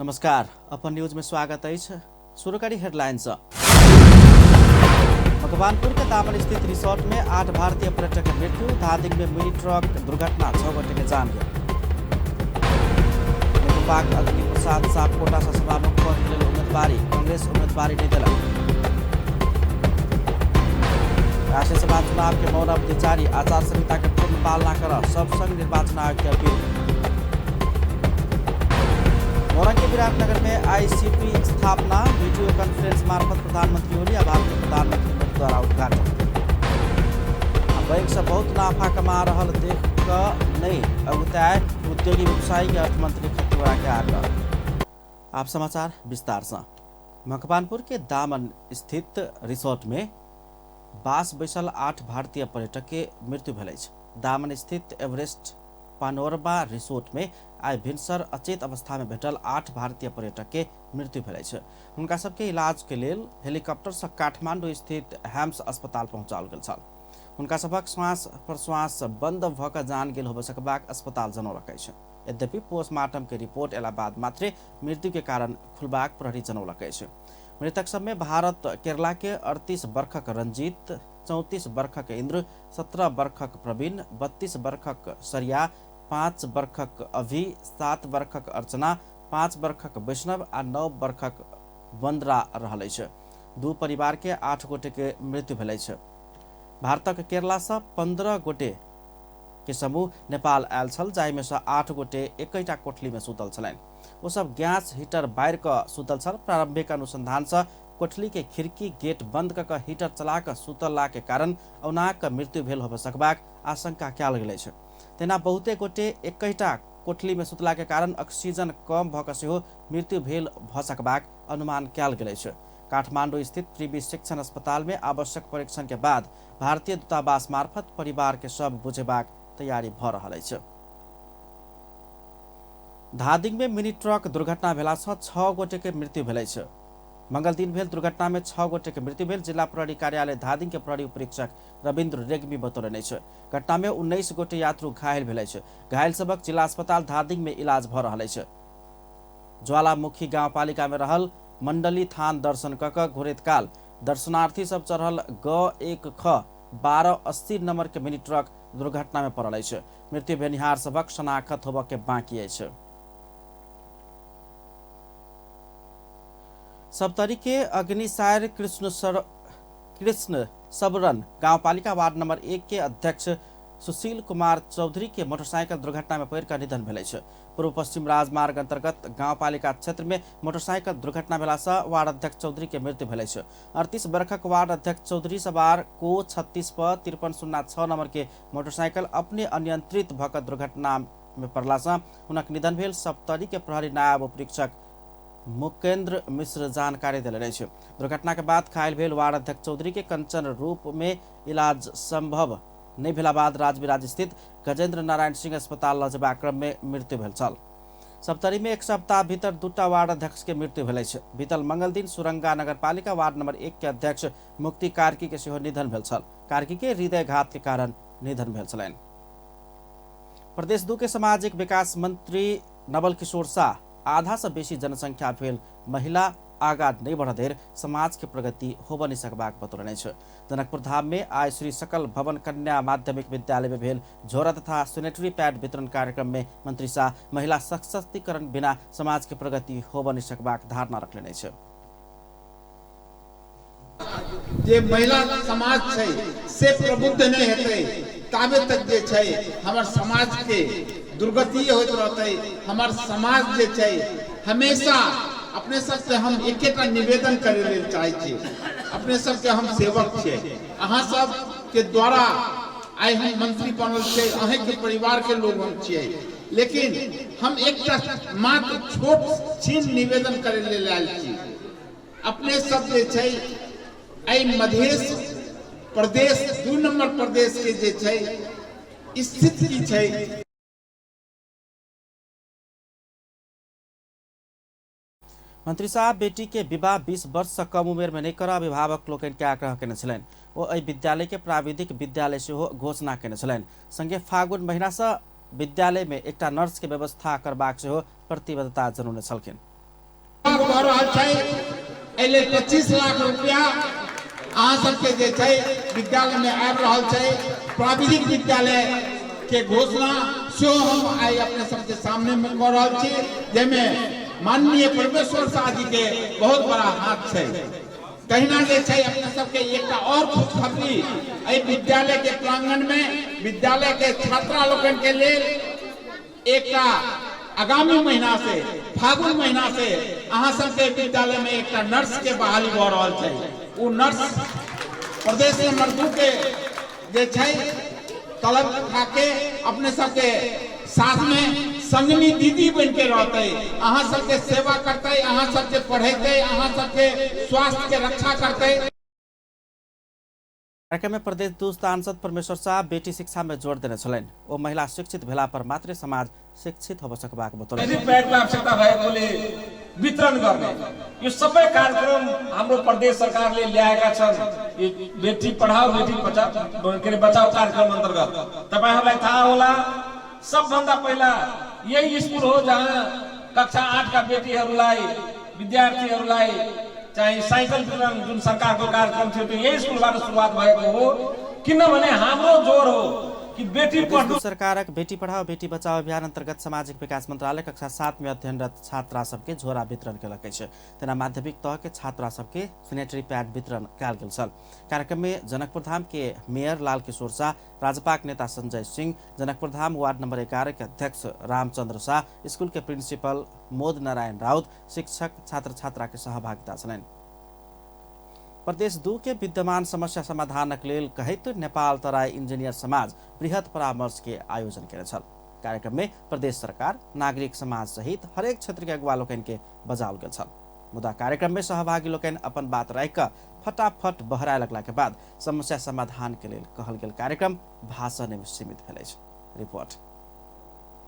नमस्कार, अपन न्यूज में स्वागत अछि। शुरू करी हेडलाइन से। मकवानपुर के दामन स्थित रिसोर्ट में 8 भारतीय पर्यटक के मृत्यु। धादिंग में मिनी ट्रक दुर्घटना, 6 गोटे के जान गेल। नेकपाक अग्नि प्रसाद सापकोटा से सभामुख पद के लेल उम्मीदवारी, कांग्रेस उम्मीदवारी नहीं देलक। राष्ट्रीय सभा चुनाव के मौन अवधि जारी, आचार संहिता के पूर्ण पालना कर सब संग निर्वाचन आयोग के अपील। मोरंग के विराटनगर में आईसीपी स्थापना, वीडियो कॉन्फ्रेंस मार्फत प्रधानमंत्री ओली आ भारतीय प्रधानमंत्री मोदी द्वारा उद्घाटन। बैंक से बहुत नाफा कमा रहल देख क नहीं अगुताए उद्योगी व्यवसायी के अर्थमंत्री खतिवड़ा के आग्रह। आप समाचार विस्तार से। मकवानपुर के दामन स्थित रिसोर्ट में बास बैसल 8 भारतीय पर्यटक के मृत्यु भेल अछि। दामन स्थित एवरेस्ट पानोरमा रिसोर्ट में आइ भिनसर अचेत अवस्था में भेटल 8 भारतीय पर्यटक के मृत्यु भेल अछि। हुनका सबके इलाज के लेल हेलीकॉप्टर से काठमांडू स्थित हैम्स अस्पताल पहुंचाओल गेल छल। हुनका सबक श्वास प्रश्वास बंद भ क जान गेल होबय सकबाक अस्पताल जनौलक अछि। यद्यपि पोस्टमार्टम के रिपोर्ट एला बाद मात्रे मृत्यु के कारण खुलबाक प्रहरी जनौलक अछि। मृतक सब में भारत केरला के 38 वर्षक रंजीत, 34 वर्षक इंद्र, 17 वर्षक प्रवीण, 32 वर्षक सरिया, 5 वर्षक अभि, 7 वर्षक अर्चना, 5 वर्षक वैष्णव आ 9 वर्षक बंदरा रहल अछि। 2 परिवार के 8 गोटे के मृत्यु भेल अछि। भारतक केरला से 15 गोटे के समूह नेपाल आयल छल, जाहिमे से 8 गोटे एकैटा कोठली में सुतल छलनि। ओ सब गैस हीटर बारि क सुतल छल। प्रारंभिक अनुसंधान से कोठली के खिड़की गेट बंद क क हीटर चला क सुतला के कारण औनाक मृत्यु भेल होबय सकबाक आशंका कयल गेल अछि। तेना बहुते गोटे एकैटा कोठली में सुतला के कारण ऑक्सीजन कम भ क सेहो मृत्यु भेल भ सकबाक अनुमान कयल गेल अछि। काठमांडू स्थित त्रिवी शिक्षण अस्पताल में आवश्यक परीक्षण के बाद भारतीय दूतावास मार्फत परिवार के सब बुझेबाक तैयारी भ रहल अछि। धादिंग में मिनी ट्रक दुर्घटना भेला से 6 गोटे के मृत्यु भेल अछि। मंगल दिन भेल दुर्घटना में 6 गोटे के मृत्यु भेल। जिला प्रहरी कार्यालय धादिंग के प्रहरी उपरीक्षक रविन्द्र रेग्मी बतौलनि अछि। घटना में 19 गोटे यात्रु घायल भेल अछि। घायल सबक जिला अस्पताल धादिंग में इलाज भ रहल अछि। ज्वालामुखी गाउँपालिका में रहल मंडली थान दर्शन क क घुरैत काल दर्शनार्थी सब चढ़ल ग 1 ख 1280 नंबर के मिनी ट्रक दुर्घटना में पड़ल अछि। मृत्यु भेनिहार सबक शनाखत होबय के बाकी अछि। सप्तरी के अग्निसार कृष्ण सबरन गाउँपालिका वार्ड नंबर 1 के अध्यक्ष सुशील कुमार चौधरी के मोटरसाइकिल दुर्घटना में पड़ि क निधन भेल अछि। पूर्व पश्चिम राजमार्ग अंतर्गत गाउँपालिका क्षेत्र में मोटरसाइकिल दुर्घटना भेला से वार्ड अध्यक्ष चौधरी के मृत्यु भेल अछि। 38 वर्षक वार्ड अध्यक्ष चौधरी सवार को 36 प 5306 नंबर के मोटरसाइकिल अपने अनियंत्रित भ क दुर्घटना में पड़ला से हुनक निधन भेल। सप्तरी के प्रहरी नायब उपरीक्षक मुकेंद्र मिश्र जानकारी देलनि अछि। दुर्घटना के बाद घायल भेल वार्ड अध्यक्ष चौधरी के कंचन रूप में इलाज संभव नहीं भेला बाद राजविराज स्थित गजेंद्र नारायण सिंह अस्पताल ल जेबाक क्रम में मृत्यु भेल छल। सप्तरी में एक सप्ताह भीतर 2 वार्ड अध्यक्ष के मृत्यु भेल अछि। बीतल मंगल दिन सुरंगा नगरपालिका वार्ड नंबर 1 के अध्यक्ष मुक्ति कार्की के सेहो निधन भेल छल। कार्की के हृदयघात के कारण निधन भेल छलनि। प्रदेश 2 के सामाजिक विकास मंत्री नवल किशोर शाह आधा से बेसी जनसंख्या भेल महिला आगा नहीं बढ़ देर समाज के प्रगति होब नहीं सकबाक बतौलनि अछि। जनकपुर धाम में आइ श्री सकल भवन कन्या माध्यमिक विद्यालय में भेल झोरा तथा सैनिटरी पैड वितरण कार्यक्रम में मंत्री शाह महिला सशक्तिकरण बिना समाज के प्रगति होब नहीं सकबाक धारणा रखलनि अछि। जे महिला समाज छै से प्रबुद्ध नहीं हेतै ताबे तक जे छै हमर समाज के दुर्गति होइत रहतै। हमर समाज जे छै हमेशा अपने सबसे हम एकेटा निवेदन करे लेल चाहै छी, अपने सबके हम सेवक छियै, अहाँ सबके द्वारा आइ हम मंत्री बनल छियै, अहींके परिवार के लोग हम छियै, लेकिन हम एकटा मात्र छोट छीन निवेदन करे लेल आयल छी। अपने सब जे छै एहि मधेश प्रदेश 2 नंबर प्रदेश के जे छै स्थिति की छै। मंत्री साहब बेटी के विवाह 20 वर्ष से कम उमेर में नहीं कर अभिभावक लोकनि के आग्रह केने छलनि। ओ एहि विद्यालय के प्राविधिक विद्यालय सेहो घोषणा केने छलनि। संगे फागुन महीना से विद्यालय में एकटा नर्स के व्यवस्था करबाक सेहो प्रतिबद्धता जनौने छलखिन। भऽ रहल छै। एहि लेल 25 लाख रुपया अहाँ सबके जे छै विद्यालय में आबि रहल छै। प्राविधिक विद्यालय के घोषणा सेहो हम आइ अपने सबके सामने में कऽ रहल छी, जाहिमे माननीय परमेश्वर शाह जी के बहुत बड़ा हाथ छै। तहिना जे छै अपने सबके एकटा और खुशखबरी, एहि विद्यालय के प्रांगण में विद्यालय के छात्रा लोकनि के लेल एकटा आगामी महीना से फागुन महीना से अहाँ सबके विद्यालय में एकटा नर्स के बहाली भऽ रहल छै। ओ नर्स प्रदेश नंबर 2 के जे छै तलब खा के अपने सबके साथ में संगनी दीदी बन के रहते, अहाँ सबके सेवा करते, अहाँ सबके पढ़ेते, अहाँ सबके स्वास्थ्य के रक्षा करते। कार्यक्रम में प्रदेश 2 सांसद परमेश्वर शाह बेटी शिक्षा में जोर देने छलनि। ओ महिला शिक्षित भेला पर मात्रै समाज शिक्षित होब सकबाक बतौलनि। प्याडको आवश्यकता भएकोले वितरण गर्ने यो सबै कार्यक्रम हाम्रो प्रदेश सरकारले ल्याएका छन्। यो बेटी पढाओ बेटी बचाओ के अरे बचाओ कार्यक्रम अन्तर्गत तपाईहरुलाई थाहा होला, सबभन्दा पहिला यही स्कुल हो जहाँ कक्षा 8 का बेटीहरूलाई विद्यार्थीहरूलाई चाहिँ साइकल वितरण जुन सरकारको कार्यक्रम थियो त्यो यही स्कुलबाट सुरुवात भएको हो। किनभने हाम्रो जोर हो कि बेटी पढ्नु। सरकारक बेटी पढ़ाओ बेटी बचाओ अभियान अंतर्गत सामाजिक विकास मंत्रालय कक्षा 7 में अध्ययनरत छात्रा सबके झोरा वितरण केलक अछि। तेना माध्यमिक तह के छात्रा सबके सैनिटरी पैड वितरण कयल गेल छल। कार्यक्रम में जनकपुर धाम के मेयर लाल किशोर शाह, राजपाक नेता संजय सिंह, जनकपुर धाम वार्ड नंबर 11 के अध्यक्ष रामचंद्र शाह, स्कूल के प्रिंसिपल मोद नारायण राउत, शिक्षक छात्र छात्रा के सहभागिता छलनि। प्रदेश 2 के विद्यमान समस्या समाधानक लेल कहैत नेपाल तराई इंजीनियर समाज बृहत परामर्श के आयोजन केने छल। कार्यक्रम में प्रदेश सरकार, नागरिक समाज सहित हरेक क्षेत्र के अगुवा लोकनि के बजाओल गेल छल। मुदा कार्यक्रम में सहभागी लोकनि अपन बात राखि कऽ फटाफट बहराए लगला के बाद समस्या समाधान के लेल कहल गेल कार्यक्रम भाषण में सीमित भेल अछि। रिपोर्ट।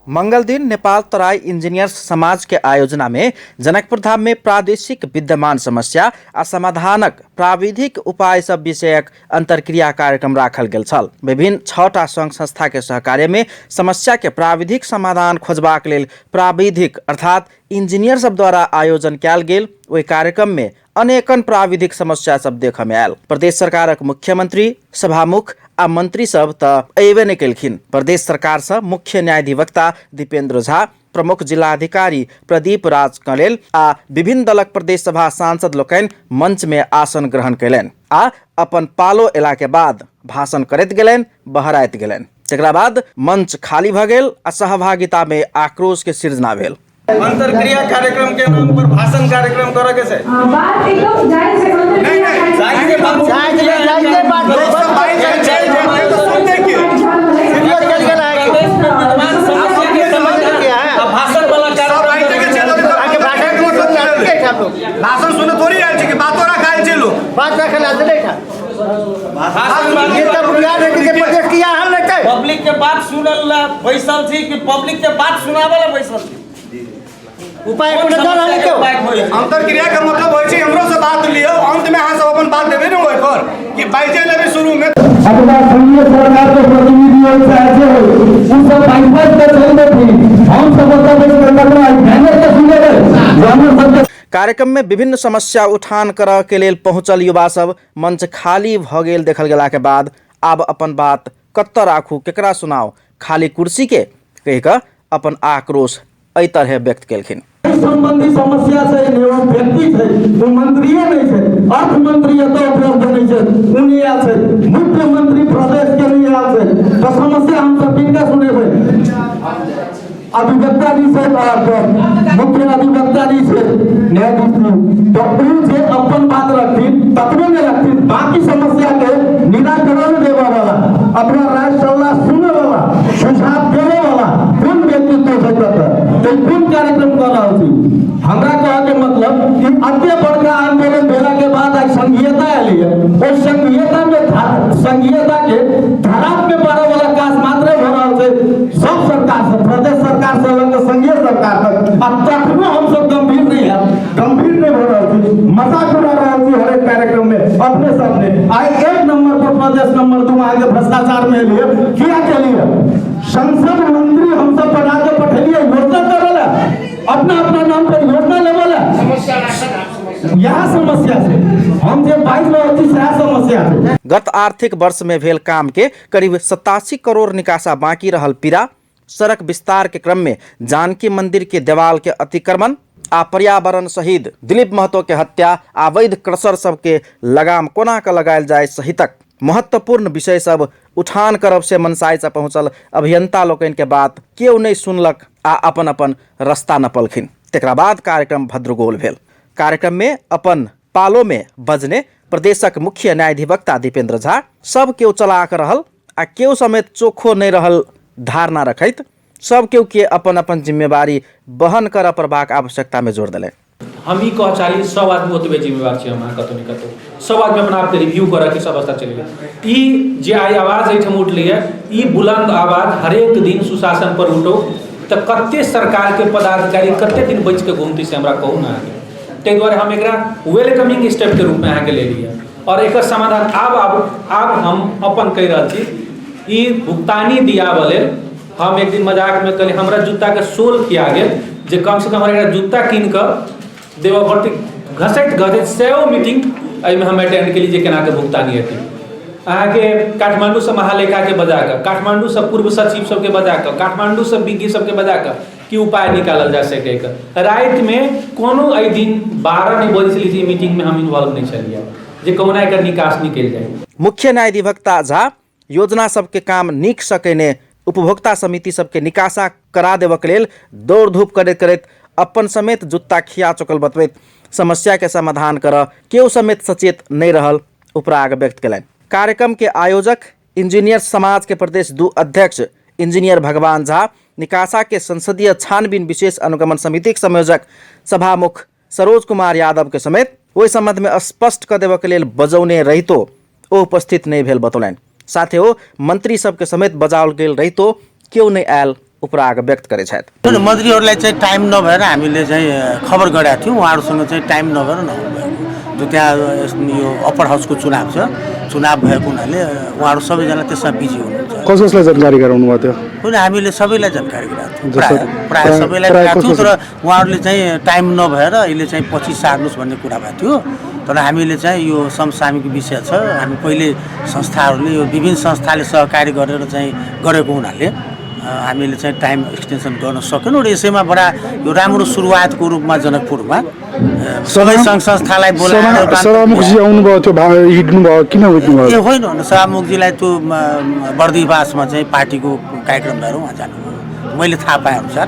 मंगल दिन नेपाल तराई इंजीनियर समाज के आयोजना में जनकपुर धाम में प्रादेशिक विद्यमान समस्या आ समाधानक प्राविधिक उपाय सब विषयक अंतर्क्रिया कार्यक्रम राखल गेल छल। विभिन्न 6टा संघ संस्था के सहकार्य में समस्या के प्राविधिक समाधान खोजबाक लेल प्राविधिक अर्थात इंजीनियर सब द्वारा आयोजन कयल गेल। ओहि कार्यक्रम में अनेकन प्राविधिक समस्या सब देखऽ में आयल। प्रदेश सरकारक मुख्यमंत्री, सभामुख आ मंत्री सब तऽ अयबे नहि केलखिन। प्रदेश सरकार सँ मुख्य न्यायाधिवक्ता दीपेंद्र झा, प्रमुख जिलाधिकारी प्रदीप राज कलेल आ विभिन्न दलक प्रदेश सभा सांसद लोकनि मंच में आसन ग्रहण कयलनि आ अपन पालो एला के बाद भाषण करैत गेलनि, बहराइत गेलनि। तकरा बाद मंच खाली भऽ गेल आ सहभागिता में आक्रोश के सृजना भेल। अंतरक्रिया कार्यक्रम के नाम पर भाषण कार्यक्रम करे के छै। बात एकदम जायज है। नहीं नहीं जायज के बात, जायज बात भाषण वाला कार्यक्रम भाषण सुने थोड़ी आयल छै कि बातो राखल छै लोग, बात राखल आयल छै। पब्लिक के बात सुनल ला बैसल छी कि पब्लिक के बात सुनावे ला बैसल छी? उपाय कोनो दऽ रहल के अंतरक्रिया के मतलब होइ छै हमरो से बात लियौ, अंत में अहाँ सब अपन बात देबै ने ओहि पर कि बाइजे लेबै शुरू में। अपना संघीय सरकार के प्रतिनिधि हो चाहे जे हो, उ सब बाइपास के चलि देथिन, हम सब ओतऽ बैस कऽ ककरो आइ बैनर के सुनेबै जे हमर सबके। कार्यक्रम में विभिन्न समस्या उठान करऽ के लेल पहुंचल युवा सब मंच खाली भऽ गेल देखल गेला के बाद आब अपन बात कतऽ राखू, केकरा सुनाउ, खाली कुर्सी के कहि कऽ अपन आक्रोश एहि तरहे व्यक्त केलखिन। संबंधी समस्या छै ने ओ व्यक्ति छै, ओ मंत्रिये नहि छै, अर्थमंत्री एतऽ उपलब्ध नहि छै, ओ नहि आयल छै, मुख्यमंत्री प्रदेश के नहि आयल छै, तऽ समस्या हमसब किनका सुनेबै? अधिवक्ता जी छै, मुख्य अधिवक्ता जी छै, न्यायाधीश जी, तऽ ओ जे अपन बात रखथिन ततबे नहि रखथिन, बाकी समस्या के निराकरण देबऽ वाला, अपना राय सलाह सुनऽ वाला, सुझाव देबऽ वाला कोन व्यक्तित्व छै ततऽ? तऽ कोन कार्यक्रम कऽ रहल छी? हमरा कहऽ के मतलब कि एते बड़का आंदोलन भेला के बाद आइ संघीयता एलैए, ओहि संघीयता में संघीयता के धराप में पड़ऽ वाला काज मात्रे भऽ रहल छै सब सरकार से, प्रदेश सरकार से लऽ कऽ संघीय सरकार तक, आ तखनो हमसब गंभीर नहीं है, गंभीर नहीं भऽ रहल छी, मजाक उड़ा रहल छी हरेक कार्यक्रम में अपने सबने। आइ 1 नंबर पर प्रदेश नंबर 2 अहाँके भ्रष्टाचार में एलियै, किया केलियै? संसद मंत्री हमसब बना के पठेलियै योजना करे ला, अपना अपना नाम पर योजना लेबे ला। इएह समस्या छै। हम जे बाजि रहल छी सएह समस्या छै। गत आर्थिक वर्ष में भेल काम के करीब 87 करोड़ निकासा बाकी रहल पीड़ा, सड़क विस्तार के क्रम में जानकी मंदिर के देवाल के अतिक्रमण आ पर्यावरण शहीद दिलीप महतो के हत्या, अवैध क्रशर सबके लगाम कोना के लगायल जाय सहितक महत्वपूर्ण विषय सब उठान करब से मनसाय से पहुँचल अभियंता लोकनि के बात केओ नहि सुनलक आ अपन अपन रस्ता नपलखिन। तकरा बाद कार्यक्रम भद्रगोल भेल। कार्यक्रम में अपन पालो में बजने प्रदेशक मुख्य न्यायाधिवक्ता दीपेंद्र झा सब केओ चलाक रहल आ केओ समेत चोखो नहि रहल धारणा रखैत सब केओ के अपन अपन जिम्मेवारी वहन करऽ पड़बाक आवश्यकता में जोर देलनि। हम ई कह चाही सब आदमी ओतबे जिम्मेवार छी। हम अहाँ कतौ ने कतौ सब आदमी अपना आपके रिव्यू करऽ के सब अवस्था चलि गेल। ई जे आइ आवाज एहिठाम उठलैए, ई बुलंद आवाज हरेक दिन सुशासन पर उठो तऽ कते सरकारके पदाधिकारी कते दिन बचिके घुमतै से हमरा कहू ने अहाँके। ताहि दुआरे हम एकरा वेलकमिंग स्टेपके रूपमे अहाँके लेलियै आओर एकर समाधान आब आब आब हम अपन कहि रहल छी। ई भुगतानी दियाबऽ लेल हम एक दिन मजाकमे कहलियै, हमरा जूताके सोल खिया गेल जे कमसँ कम हमरा एकटा जूता कीन कऽ देबऽ पड़तै। घसैत घसैत सएओ मीटिंग एहिमे हम अटेंड केली जे केनाके भुगतानी हेतै। अहाँके काठमाण्डूसँ महालेखाके बजा कऽ, काठमाण्डूसँ पूर्व सचिव सबके बजा कऽ, काठमाण्डूसँ विज्ञ सबके बजा कऽ की उपाय निकालल जा सकै एकर। रातिमे कोनो एहि दिन 12 नहि बजै छलै जे मीटिंगमे हम इन्वॉल्व नहि छलियै जे कहुना एकर निकास निकलि जाय। मुख्य न्यायाधिवक्ता झा योजना सबके काम नीक सँ कयने उपभोक्ता समिति सबके निकासा करा देबऽके लेल दौड़ धूप करैत करैत अपन समेत जुत्ता खिया चुकल बतबैत समस्या के समाधान करऽ केओ समेत सचेत नहि रहल उपराग व्यक्त कयलनि। कार्यक्रम के आयोजक इंजीनियर समाज के प्रदेश 2 अध्यक्ष इंजीनियर भगवान झा, निकासा के संसदीय छानबीन विशेष अनुगमन समिति के संयोजक सभामुख सरोज कुमार यादव के समेत ओहि संबंध में स्पष्ट कऽ देबऽ के लेल बजौने रहितो ओ उपस्थित नहि भेल बतौलनि। साथे ओ मंत्री सबके समेत बजाओल गेल रहितो केओ नहि आयल उपराग व्यक्त करै छथि। मन्त्रीहरूलाई चाहिँ टाइम नभएर हामीले चाहिँ खबर गरेका थियौँ, उहाँहरूसँग चाहिँ टाइम नभएर नआउनु भएको। जो त्यहाँ यो अप्पर हाउसको चुनाव छ, चुनाव भएको हुनाले उहाँहरू सबैजना त्यसमा बिजी हुनुहुन्छ। कस कसलाई जानकारी गराउनु भयो त्यो? होइन, हामीले सबैलाई जानकारी गराएको थियौँ, प्रायः प्रायः सबैलाई गराएको थियौँ, तर उहाँहरूले चाहिँ टाइम नभएर अहिले चाहिँ पछि सार्नुहोस् भन्ने कुरा भएको थियो। तर हामीले चाहिँ यो समसामयिक विषय छ, हामी पहिले संस्थाहरूले यो विभिन्न संस्थाले सहकार्य गरेर चाहिँ गरेको हुनाले हामीले चाहिँ टाइम एक्सटेन्सन गर्न सकेनौँ। र यसैमा बडा यो राम्रो सुरुवातको रूपमा जनकपुरमा सबै सङ्घ संस्थालाई बोलाएर सभामुखजी आउनुभयो, त्यो हिँड्नुभयो, किन हिँड्नुभयो? ए होइन होइन, सभामुखजीलाई त्यो बर्दिवासमा चाहिँ पार्टीको कार्यक्रम भएर उहाँ जानुभयो, मैले थाहा पाएँ अनुसार।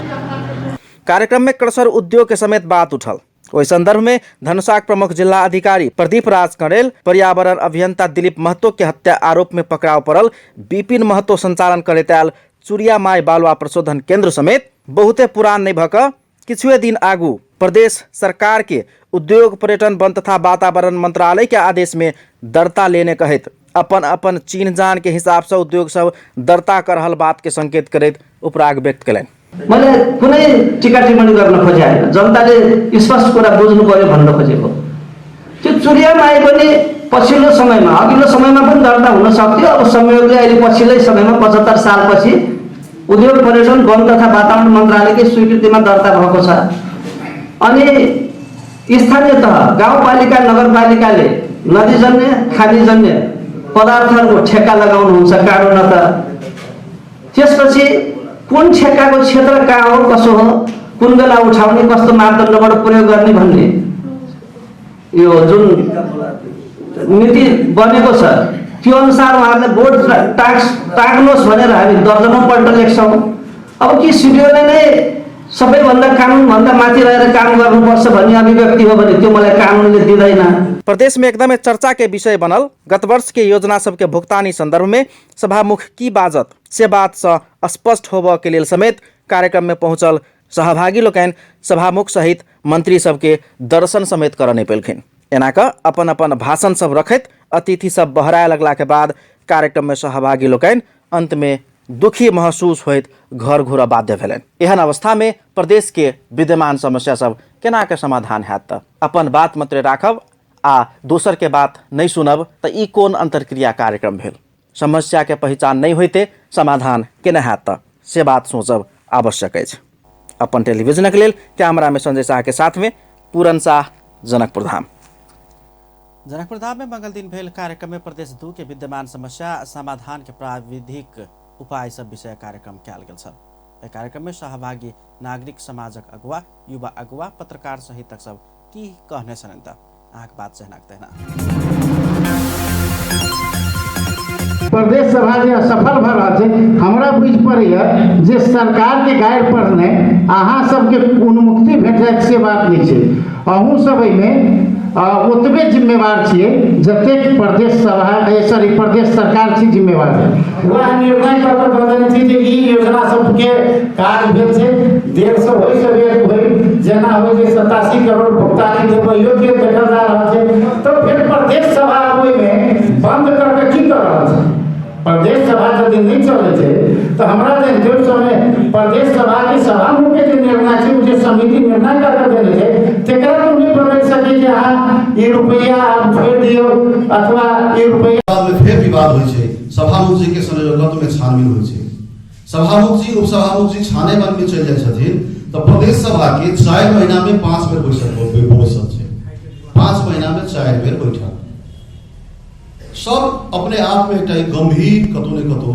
कार्यक्रम में क्रसर उद्योग के समेत बात उठल। ओहि संदर्भ में धनुषाक प्रमुख जिला अधिकारी प्रदीप राज कणेल, पर्यावरण अभियंता दिलीप महतो के हत्या आरोप में पकड़ाव पड़ल विपिन महतो संचालन करैत आयल चुरिया माय बालुआ प्रशोधन केंद्र समेत बहुते पुरान नहि भऽ कऽ किछुए दिन आगू प्रदेश सरकार के उद्योग पर्यटन वन तथा वातावरण मंत्रालय के आदेश में दर्ता लेने कहैत अपन अपन चिन्ह जान के हिसाब से उद्योग सब दर्ता कर रहल बात के संकेत करैत उपराग व्यक्त कयलनि। मैले कुनै टिका टिप्पणी गर्न खोजे होइन, जनताले स्पष्ट कुरा बुझ्नु पर्यो भन्न खोजेको। त्यो चुरिया my पनि पछिल्लो समयमा, अघिल्लो समयमा पनि दर्ता हुन सक्थ्यो। अब संयोगले अहिले पछिल्लै समयमा 75 सालपछि उद्योग पर्यटन वन तथा वातावरण मन्त्रालयकै स्वीकृतिमा दर्ता भएको छ। अनि स्थानीय तह गाउँपालिका नगरपालिकाले नदीजन्य खानीजन्य पदार्थहरूको ठेक्का लगाउनुहुन्छ कानुनत। त्यसपछि कुन ठेक्काको क्षेत्र कहाँ हो, कसो हो, कुन बेला उठाउने, कस्तो मापदण्डबाट प्रयोग गर्ने भन्ने यो जुन नीति बनेको छ त्यो अनुसार उहाँहरूले बोर्ड टाँग्नुहोस् भनेर हामी दर्जनौँपल्ट लेख्छौँ। अब के सिडिओले नै सबैभन्दा कानुनभन्दा माथि रहेर काम गर्नुपर्छ भन्ने अभिव्यक्ति हो भने त्यो मलाई कानुनले दिँदैन। प्रदेश में एकदमै चर्चा के विषय बनल गत वर्ष के योजना सबके भुगतानी संदर्भ में सभामुख की बाजत से बात से स्पष्ट होबऽ के लेल समेत कार्यक्रम में पहुंचल सहभागी लोकनि सभामुख सहित मंत्री सबके दर्शन समेत करऽ नहि पेलखिन। एना कऽ अपन अपन भाषण सब रखैत अतिथि सब बहराए लगला के बाद कार्यक्रम में सहभागी लोकनि अंत में दुखी महसूस होइत घर घुरऽ बाध्य भेलनि। एहन अवस्था में प्रदेश के विद्यमान समस्या सब केना के समाधान हैत? तऽ अपन बात मात्रे राखब आ दोसर के बात नहि सुनब तऽ ई कोन अंतर्क्रिया कार्यक्रम भेल? समस्या के पहिचान नहि होइते समाधान केना हैत? तऽ से बात सोचब आवश्यक अछि। अपन टेलीविजनक लेल कैमरा में संजय शाह के साथ में पूरन शाह, जनकपुरधाम। जनकपुरधाम में मंगल दिन भेल कार्यक्रम में प्रदेश 2 के विद्यमान समस्या समाधान के प्राविधिक उपाय सब विषय कार्यक्रम कयल गेल छल। एहि कार्यक्रम में सहभागी नागरिक समाजक अगुवा, युवा अगुवा, पत्रकार सहितक सब की कहने छलनि त अहाँके बात सहनाक तहिना। प्रदेश सभा जे असफल भऽ रहल छै, हमरा बुझि पड़ैए जे सरकारके गारि पढ़ने अहाँ सबके उन्मुक्ति भेटत से बात नहि छै। अहूँ सब एहिमे ओतबे जिम्मेवार छियै जतेक प्रदेश सभा सॉरी प्रदेश सरकार छी जिम्मेवार। वएह निर्णय कऽ कऽ दऽ देने छी जे ई योजना सबके काज भेल छै, देर से होइ सबेर होइ, जेना होइ जे 87 करोड़ भुगतानी देबैयो के देखल जा रहल छै, तऽ फेर प्रदेश सभा ओहिमे बंद कऽ के की कऽ रहल छै? प्रदेश सभा यदि नहि चलै छै तऽ हमरा जे ओहि समय प्रदेश सभाके सभामुख के जे निर्णय छै, ओ जे समिति निर्णय कऽ के देने छै तेकरा तो नहि बदलि सकै जे अहाँ ई रुपैआ आब छोड़ि दियौ अथवा ई रुपैआ। बाद में फेर विवाद होइ छै, सभामुख जी के संयोजकत्व में छानबीन होइ छै, सभामुख जी उपसभामुख जी छाने बन में चलि जाइ छथिन तऽ प्रदेश सभा के 4 महीना में 5 बेर बैसक बैसल छै, 5 महीना में 4 बेर बैठक। सब अपने आप में एकटा गंभीर कतौ ने कतौ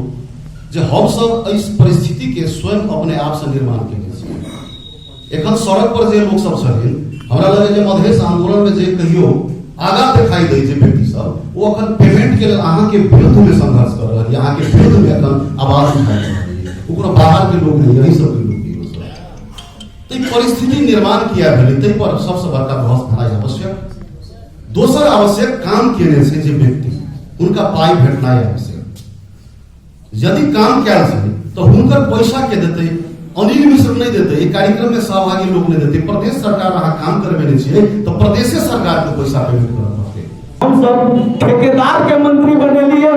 जे हम सब एहि परिस्थिति के स्वयं अपने आप से निर्माण केने छी। एखन सड़क पर जे लोक सब छथिन, हमरा लगे जे मधेश आंदोलन में जे कहियो आगा देखाई दै जे व्यक्ति सब, ओ अखन पेमेंट के लेल अहाँ के विरुद्ध में संघर्ष कर रहल है, अहाँ के विरुद्ध में अखन आवाज उठा रहल है। ओ कोनो बाहर के लोग नहीं, यही सब के लोग हैं सब। तो ई परिस्थिति निर्माण किया भेलै ताहि पर सबसे बड़का बहस भेनाइ आवश्यक। दोसर आवश्यक काम केने छै जे व्यक्ति, हुनका पाइ भेटनाइ आवश्यक। यदि काम कयल छै तऽ हुनकर पैसा के देतै? अनिल मिश्र नहि देतै, एहि कार्यक्रम में सहभागी लोग नहि देतै। प्रदेश सरकार अहाँ काम करबेने छियै तऽ प्रदेशे सरकार के पैसा पेमेंट करऽ पड़तै। हम सब ठेकेदार के मंत्री बनेलिए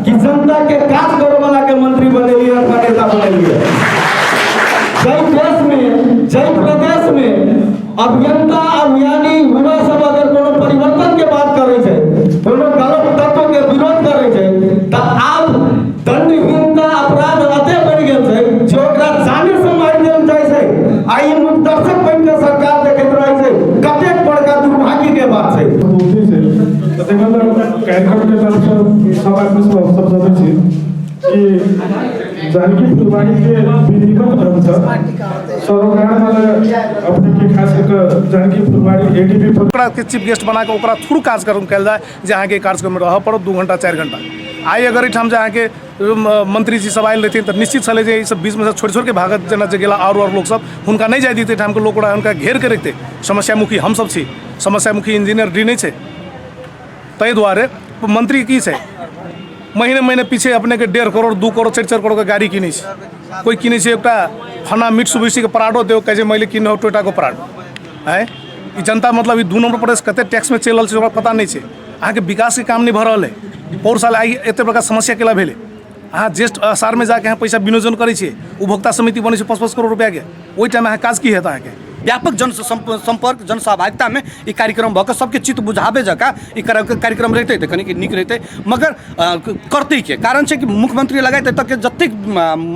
कि जनता के काज करे वाला के मंत्री बनेलिए अथवा नेता बनेलिए। जै देश में, जै प्रदेश में अभियंता अभियानी युवा सब अगर कोनो परिवर्तन के बात करे छै, कोनो गलत तत्व के विरोध करे छै, तऽ आब दंडहीनता अपराध एते बढ़ि गेल छै जे ओकरा जाने से मारि देल जाइ छै। आ ई मूकदर्शक बनि कऽ सरकार देखैत रहै छै। कतेक बड़का दुर्भाग्य के बात छै। कार्यक्रम के तरफ से सब आदमी सब सब छी कि जानकी फुलवारी के विधिवत ढंग से सरोकार वाला अपने के खास कर जानकी फुलवारी एडीबी ओकरा के चीफ गेस्ट बना के ओकरा थ्रू कार्यक्रम कयल जाय जे अहाँके कार्यक्रम में रहऽ पड़त 2 घंटा 4 घंटा। आइ अगर एहिठाम जे अहाँके मंत्री जी सब आयल रहथिन तऽ निश्चित छलै जे ई सब बीचमे से छोड़ि छोड़ि के भागत, जेना जे गेला आओर लोक सब हुनका नहि जाय दितै। एहिठामके लोक ओकरा हुनका घेर के रखतै। समस्यामुखी हमसब छी, समस्यामुखी इंजीनियर डी नहि छै। ताहि दुआरे मंत्री की छै, महीने महीने पीछे अपने के 1.5 करोड़ 2 करोड़ 4-4 करोड़ के गाड़ी किनै छै। कोइ किनै छै एकटा फना मिट्सुबिशी के पराडो देओ, कहै छै मैले किनौ टोयोटा के पराडो। आँय ई जनता मतलब ई 2 नंबर प्रदेश कते टैक्स में चलि रहल छै ओकरा पता नहि छै। अहाँके विकास के काम नहि भऽ रहल है। पौर साल आइ एते बड़का समस्या केला भेलै। अहाँ ज्येष्ठ असार में जाके अहाँ पैसा विनियोजन करै छियै, उपभोक्ता समिति बनै छै 5-5 करोड़ रुपया के, ओहि टाइम अहाँ काज की हेत अहाँके? व्यापक जन संपर्क जन सहभागिता में ई कार्यक्रम भऽ कऽ सबके चित्त बुझाबे जकाँ ई कार्यक्रम रहितै तऽ कनिक नीक रहितै। मगर करतै के? कारण छै कि मुख्यमंत्री लगायत एतऽके जतेक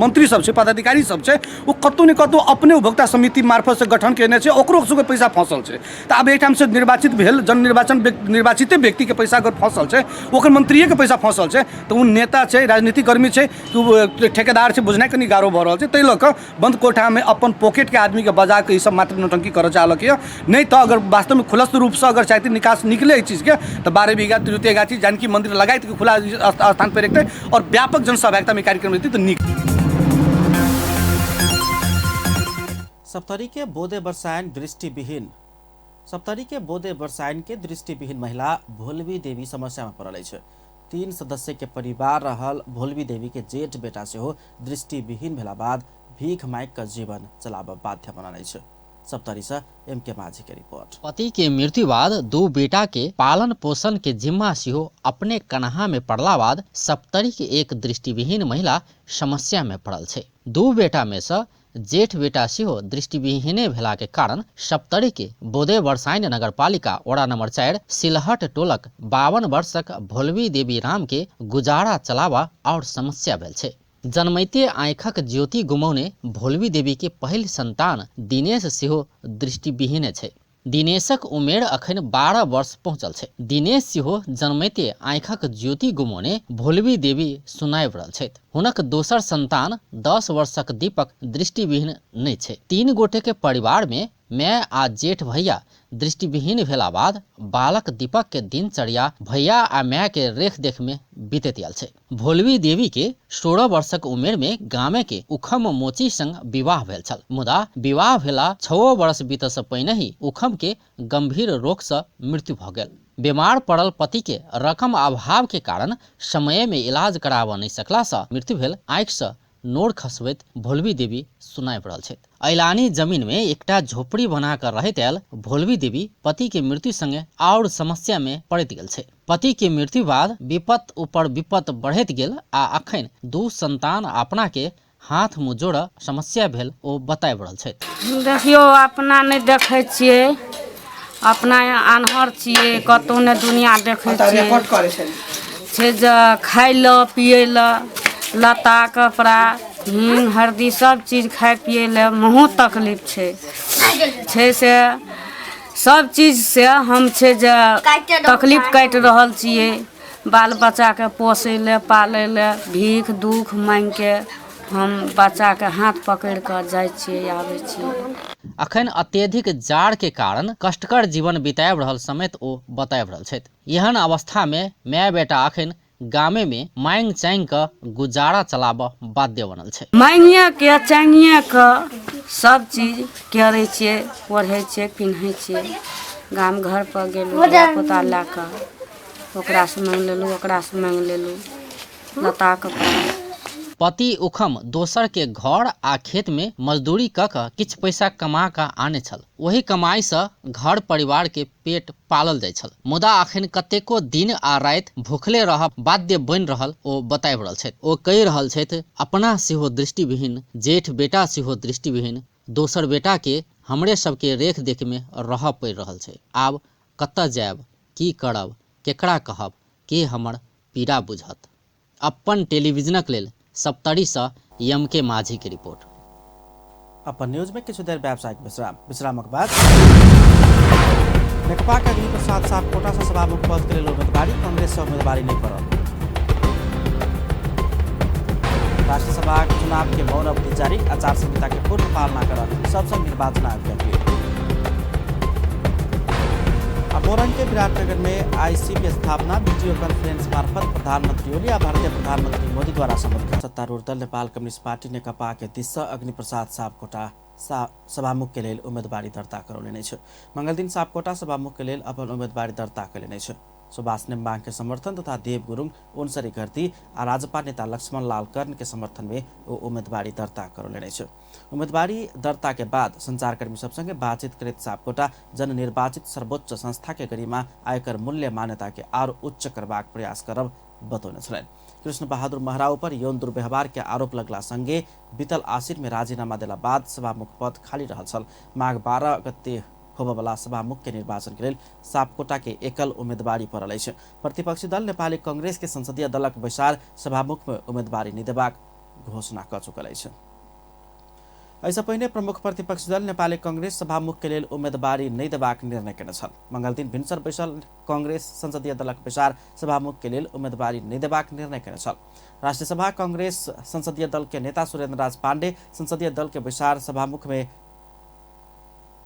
मंत्री सब छै, पदाधिकारी सब छै, ओ कतहु ने कतहु अपने उपभोक्ता समिति मार्फतसँ गठन केने छै, ओकरो सबके पैसा फँसल छै। तऽ आब एहिठामसँ निर्वाचित भेल जन निर्वाचन निर्वाचिते व्यक्तिके पैसा अगर फँसल छै, ओकर मंत्रिएके पैसा फँसल छै, तऽ ओ नेता छै, राजनीतिक कर्मी छै कि ओ ठेकेदार छै, बुझनाइ कनि गारो भऽ रहल छै। ताहि लऽ कऽ बंद कोठामे अपन पॉकेटके आदमीके बजा कऽ ई सब मात्र नौटंकी करऽ चाहलक यऽ। नहि तऽ अगर वास्तवमे खुलस्त रूपसँ अगर चाहतै निकास निकले एहि चीजके तऽ 12 बीघा तृतीय गाछी जानकी मंदिर लगायत खुला स्थान पर रखतै और व्यापक जनसहभागितामे कार्यक्रम हेतै तऽ नीक। सप्तरी के बोदे बरसायन दृष्टिविहीन सप्तरी के बोदे बरसायन के दृष्टिविहीन महिला भोलवी देवी समस्या में पड़ल अछि। 3 सदस्य के परिवार रहल भोलवी देवी के जेठ बेटा सेहो दृष्टिविहीन भेला बाद भीख मांगि कऽ जीवन चलाबऽ बाध्य बनल अछि। सप्तरी से एम के माझी के रिपोर्ट। पति के मृत्यु बाद 2 बेटा के पालन पोषण के जिम्मा सेहो अपने कन्हा में पड़ला बाद सप्तरी के एक दृष्टिविहीन महिला समस्या में पड़ल छै। 2 बेटा में से जेठ बेटा सेहो दृष्टिविहीने भेला के कारण सप्तरी के बोदे बरसाइन नगरपालिका वडा नंबर 4 सिलहट टोलक 52 वर्षक भोलवी देवी राम के गुजारा चलावा और समस्या भेल छै। जन्मैते आँखक ज्योति गुमौने भोलवी देवी के पहिल संतान दिनेश सेहो दृष्टिविहीने छै। दिनेशक उमेर अखन 12 वर्ष पहुँचल छै। दिनेश सेहो जन्मैते आँखिक ज्योति गुमौने भोलवी देवी सुनाबि रहल छथि। हुनक दोसर संतान 10 वर्षक दीपक दृष्टिविहीन नहि छै। 3 गोटे के परिवार में माय आ जेठ भैया दृष्टिविहीन भेला बाद बालक दीपक के दिनचर्या भैया आ माय के रेख देख में बीतैत आयल छै। भोलवी देवी के 16 वर्षक उमेर में गामे के उखम मोची संग विवाह भेल छल, मुदा विवाह भेला 6 वर्ष बीतऽ से पहिने ही उखम के गंभीर रोग से मृत्यु भऽ गेल। बीमार पड़ल पति के रकम अभाव के कारण समय में इलाज कराबऽ नहीं सकला से मृत्यु भेल। आँखि से नोर खसबैत भोलवी देवी सुनाबि रहल छथि। ऐलानी जमीन में एकटा झोपड़ी बना कर रहैत आयल भोलवी देवी पति के मृत्यु संगे और समस्या में पड़ैत गेल छै। पति के मृत्यु बाद विपत ऊपर विपत बढ़ैत गेल आ अखन 2 संतान अपना के हाथ मुँह जोड़ समस्या भेल ओ बताबि रहल छथि। देखियौ, अपना नहि देखै छियै, अपना आन्हर छियै, कतहु नहि दुनिया देखै छियै। छै जे खाय लए पियै लए लत्ता कपड़ा हींग हरदी सब चीज खाय पियै लए बहुत तकलीफ छै। छै से सब चीज से हम छै जे तकलीफ काटि रहल छियै। बाल बच्चाके पोसै लए पालै लए भीख दुख माँगिके हम बच्चाके हाथ पकड़ि कऽ जाइ छियै आबै छियै। अखन अत्यधिक जाड़ के कारण कष्टकर जीवन बिताबि रहल समेत ओ बताबि रहल छथि। एहन अवस्था में माय बेटा अखन गामे में मांगि चांगि कऽ गुजारा चलाबऽ बाध्य बनल छै। मांगिए के चांगिए के सब चीज करै छियै, ओढ़ै छियै, पिन्है छियै। गाम घर पर गेलहुँ, धियापुता लए कऽ ओकरासँ मांगि लेलहुँ, ओकरासँ मांगि लेलहुँ लत्ता कपड़ा। पति उखम दोसर के घर आ खेत में मजदूरी क कऽ किछु पैसा कमा कऽ आने छल। ओही कमाई से घर परिवार के पेट पालल जाइ छल, मुदा अखन कतेको दिन आ राति भूखले रहब बाध्य बनि रहल ओ बताबि रहल छथि। ओ कहि रहल छथि, अपना सेहो दृष्टिविहीन, जेठ बेटा सेहो दृष्टिविहीन, दोसर बेटा के हमरे सबके रेख देख में रहऽ पड़ि रहल छै। आब कतऽ जायब, की करब, केकरा कहब, के हमर पीड़ा बुझत। अपन टेलीविजनक लेल सप्तरीसँ यमके माझी के रिपोर्ट। अपन न्यूज में किछु देर व्यावसायिक विश्राम, विश्रामक बाद नेकपा के अग्नि प्रसाद सापकोटा से सभामुख पद के लेल उम्मीदवारी, कांग्रेस से उम्मीदवारी नहीं पड़ल। राष्ट्रीय सभा चुनाव के मौन अवधि जारी, आचार संहिता के पूर्ण पालना कर सबसे निर्वाचन आयोग के अपील। मोरंग के विराटनगर में आईसीपी स्थापना वीडियो कॉन्फ्रेंस मार्फत प्रधानमंत्री ओली आ भारतीय प्रधानमंत्री मोदी द्वारा समर्थन। सत्तारूढ़ दल नेपाल कम्युनिस्ट पार्टी नेकपा के दिस से अग्निप्रसाद सापकोटा सभामुख के लेल उम्मीदवारी दर्ता करौलनि अछि। मंगलदिन सापकोटा सभामुख के लेल अपन उम्मीदवारी दर्ता कयलनि अछि। सुभाष नेम्बाङ के समर्थन तथा देव गुरुङ, ओनसरी घरती आ राजपा नेता लक्ष्मण लाल कर्ण के समर्थन में ओ उम्मीदवारी दर्ता करौलनि अछि। उम्मीदवारी दर्ता के बाद संचारकर्मी सब संगे बातचीत करैत सापकोटा जननिर्वाचित सर्वोच्च संस्था के गरिमा आयकर मूल्य मान्यता के आर उच्च करबाक प्रयास करब बतौने छलनि। कृष्ण बहादुर महराव पर यौन दुर्व्यवहार के आरोप लगला संगे बीतल आसिर में राजीनामा देला बाद सभामुख पद खाली रहल छल। माघ 12 गते होबयवला सभामुख के निर्वाचन के लेल सापकोटा के एकल उम्मीदवारी पड़ल अछि। प्रतिपक्षी दल नेपाली कांग्रेस के संसदीय दलक बैसार सभामुख में उम्मीदवारी नहि देबाक घोषणा कऽ चुकल अछि। एहिसँ पहिने प्रमुख प्रतिपक्षी दल नेपाली कांग्रेस सभामुख के लेल उम्मीदवारी नहि देबाक निर्णय केने छल। मंगलदिन भिनसर बैसल कांग्रेस संसदीय दलक बैसार सभामुख के लेल उम्मीदवारी नहि देबाक निर्णय केने छल। राष्ट्रीय सभा कांग्रेस संसदीय दल के नेता सुरेंद्र राज पांडे संसदीय दल के बैसार सभामुख में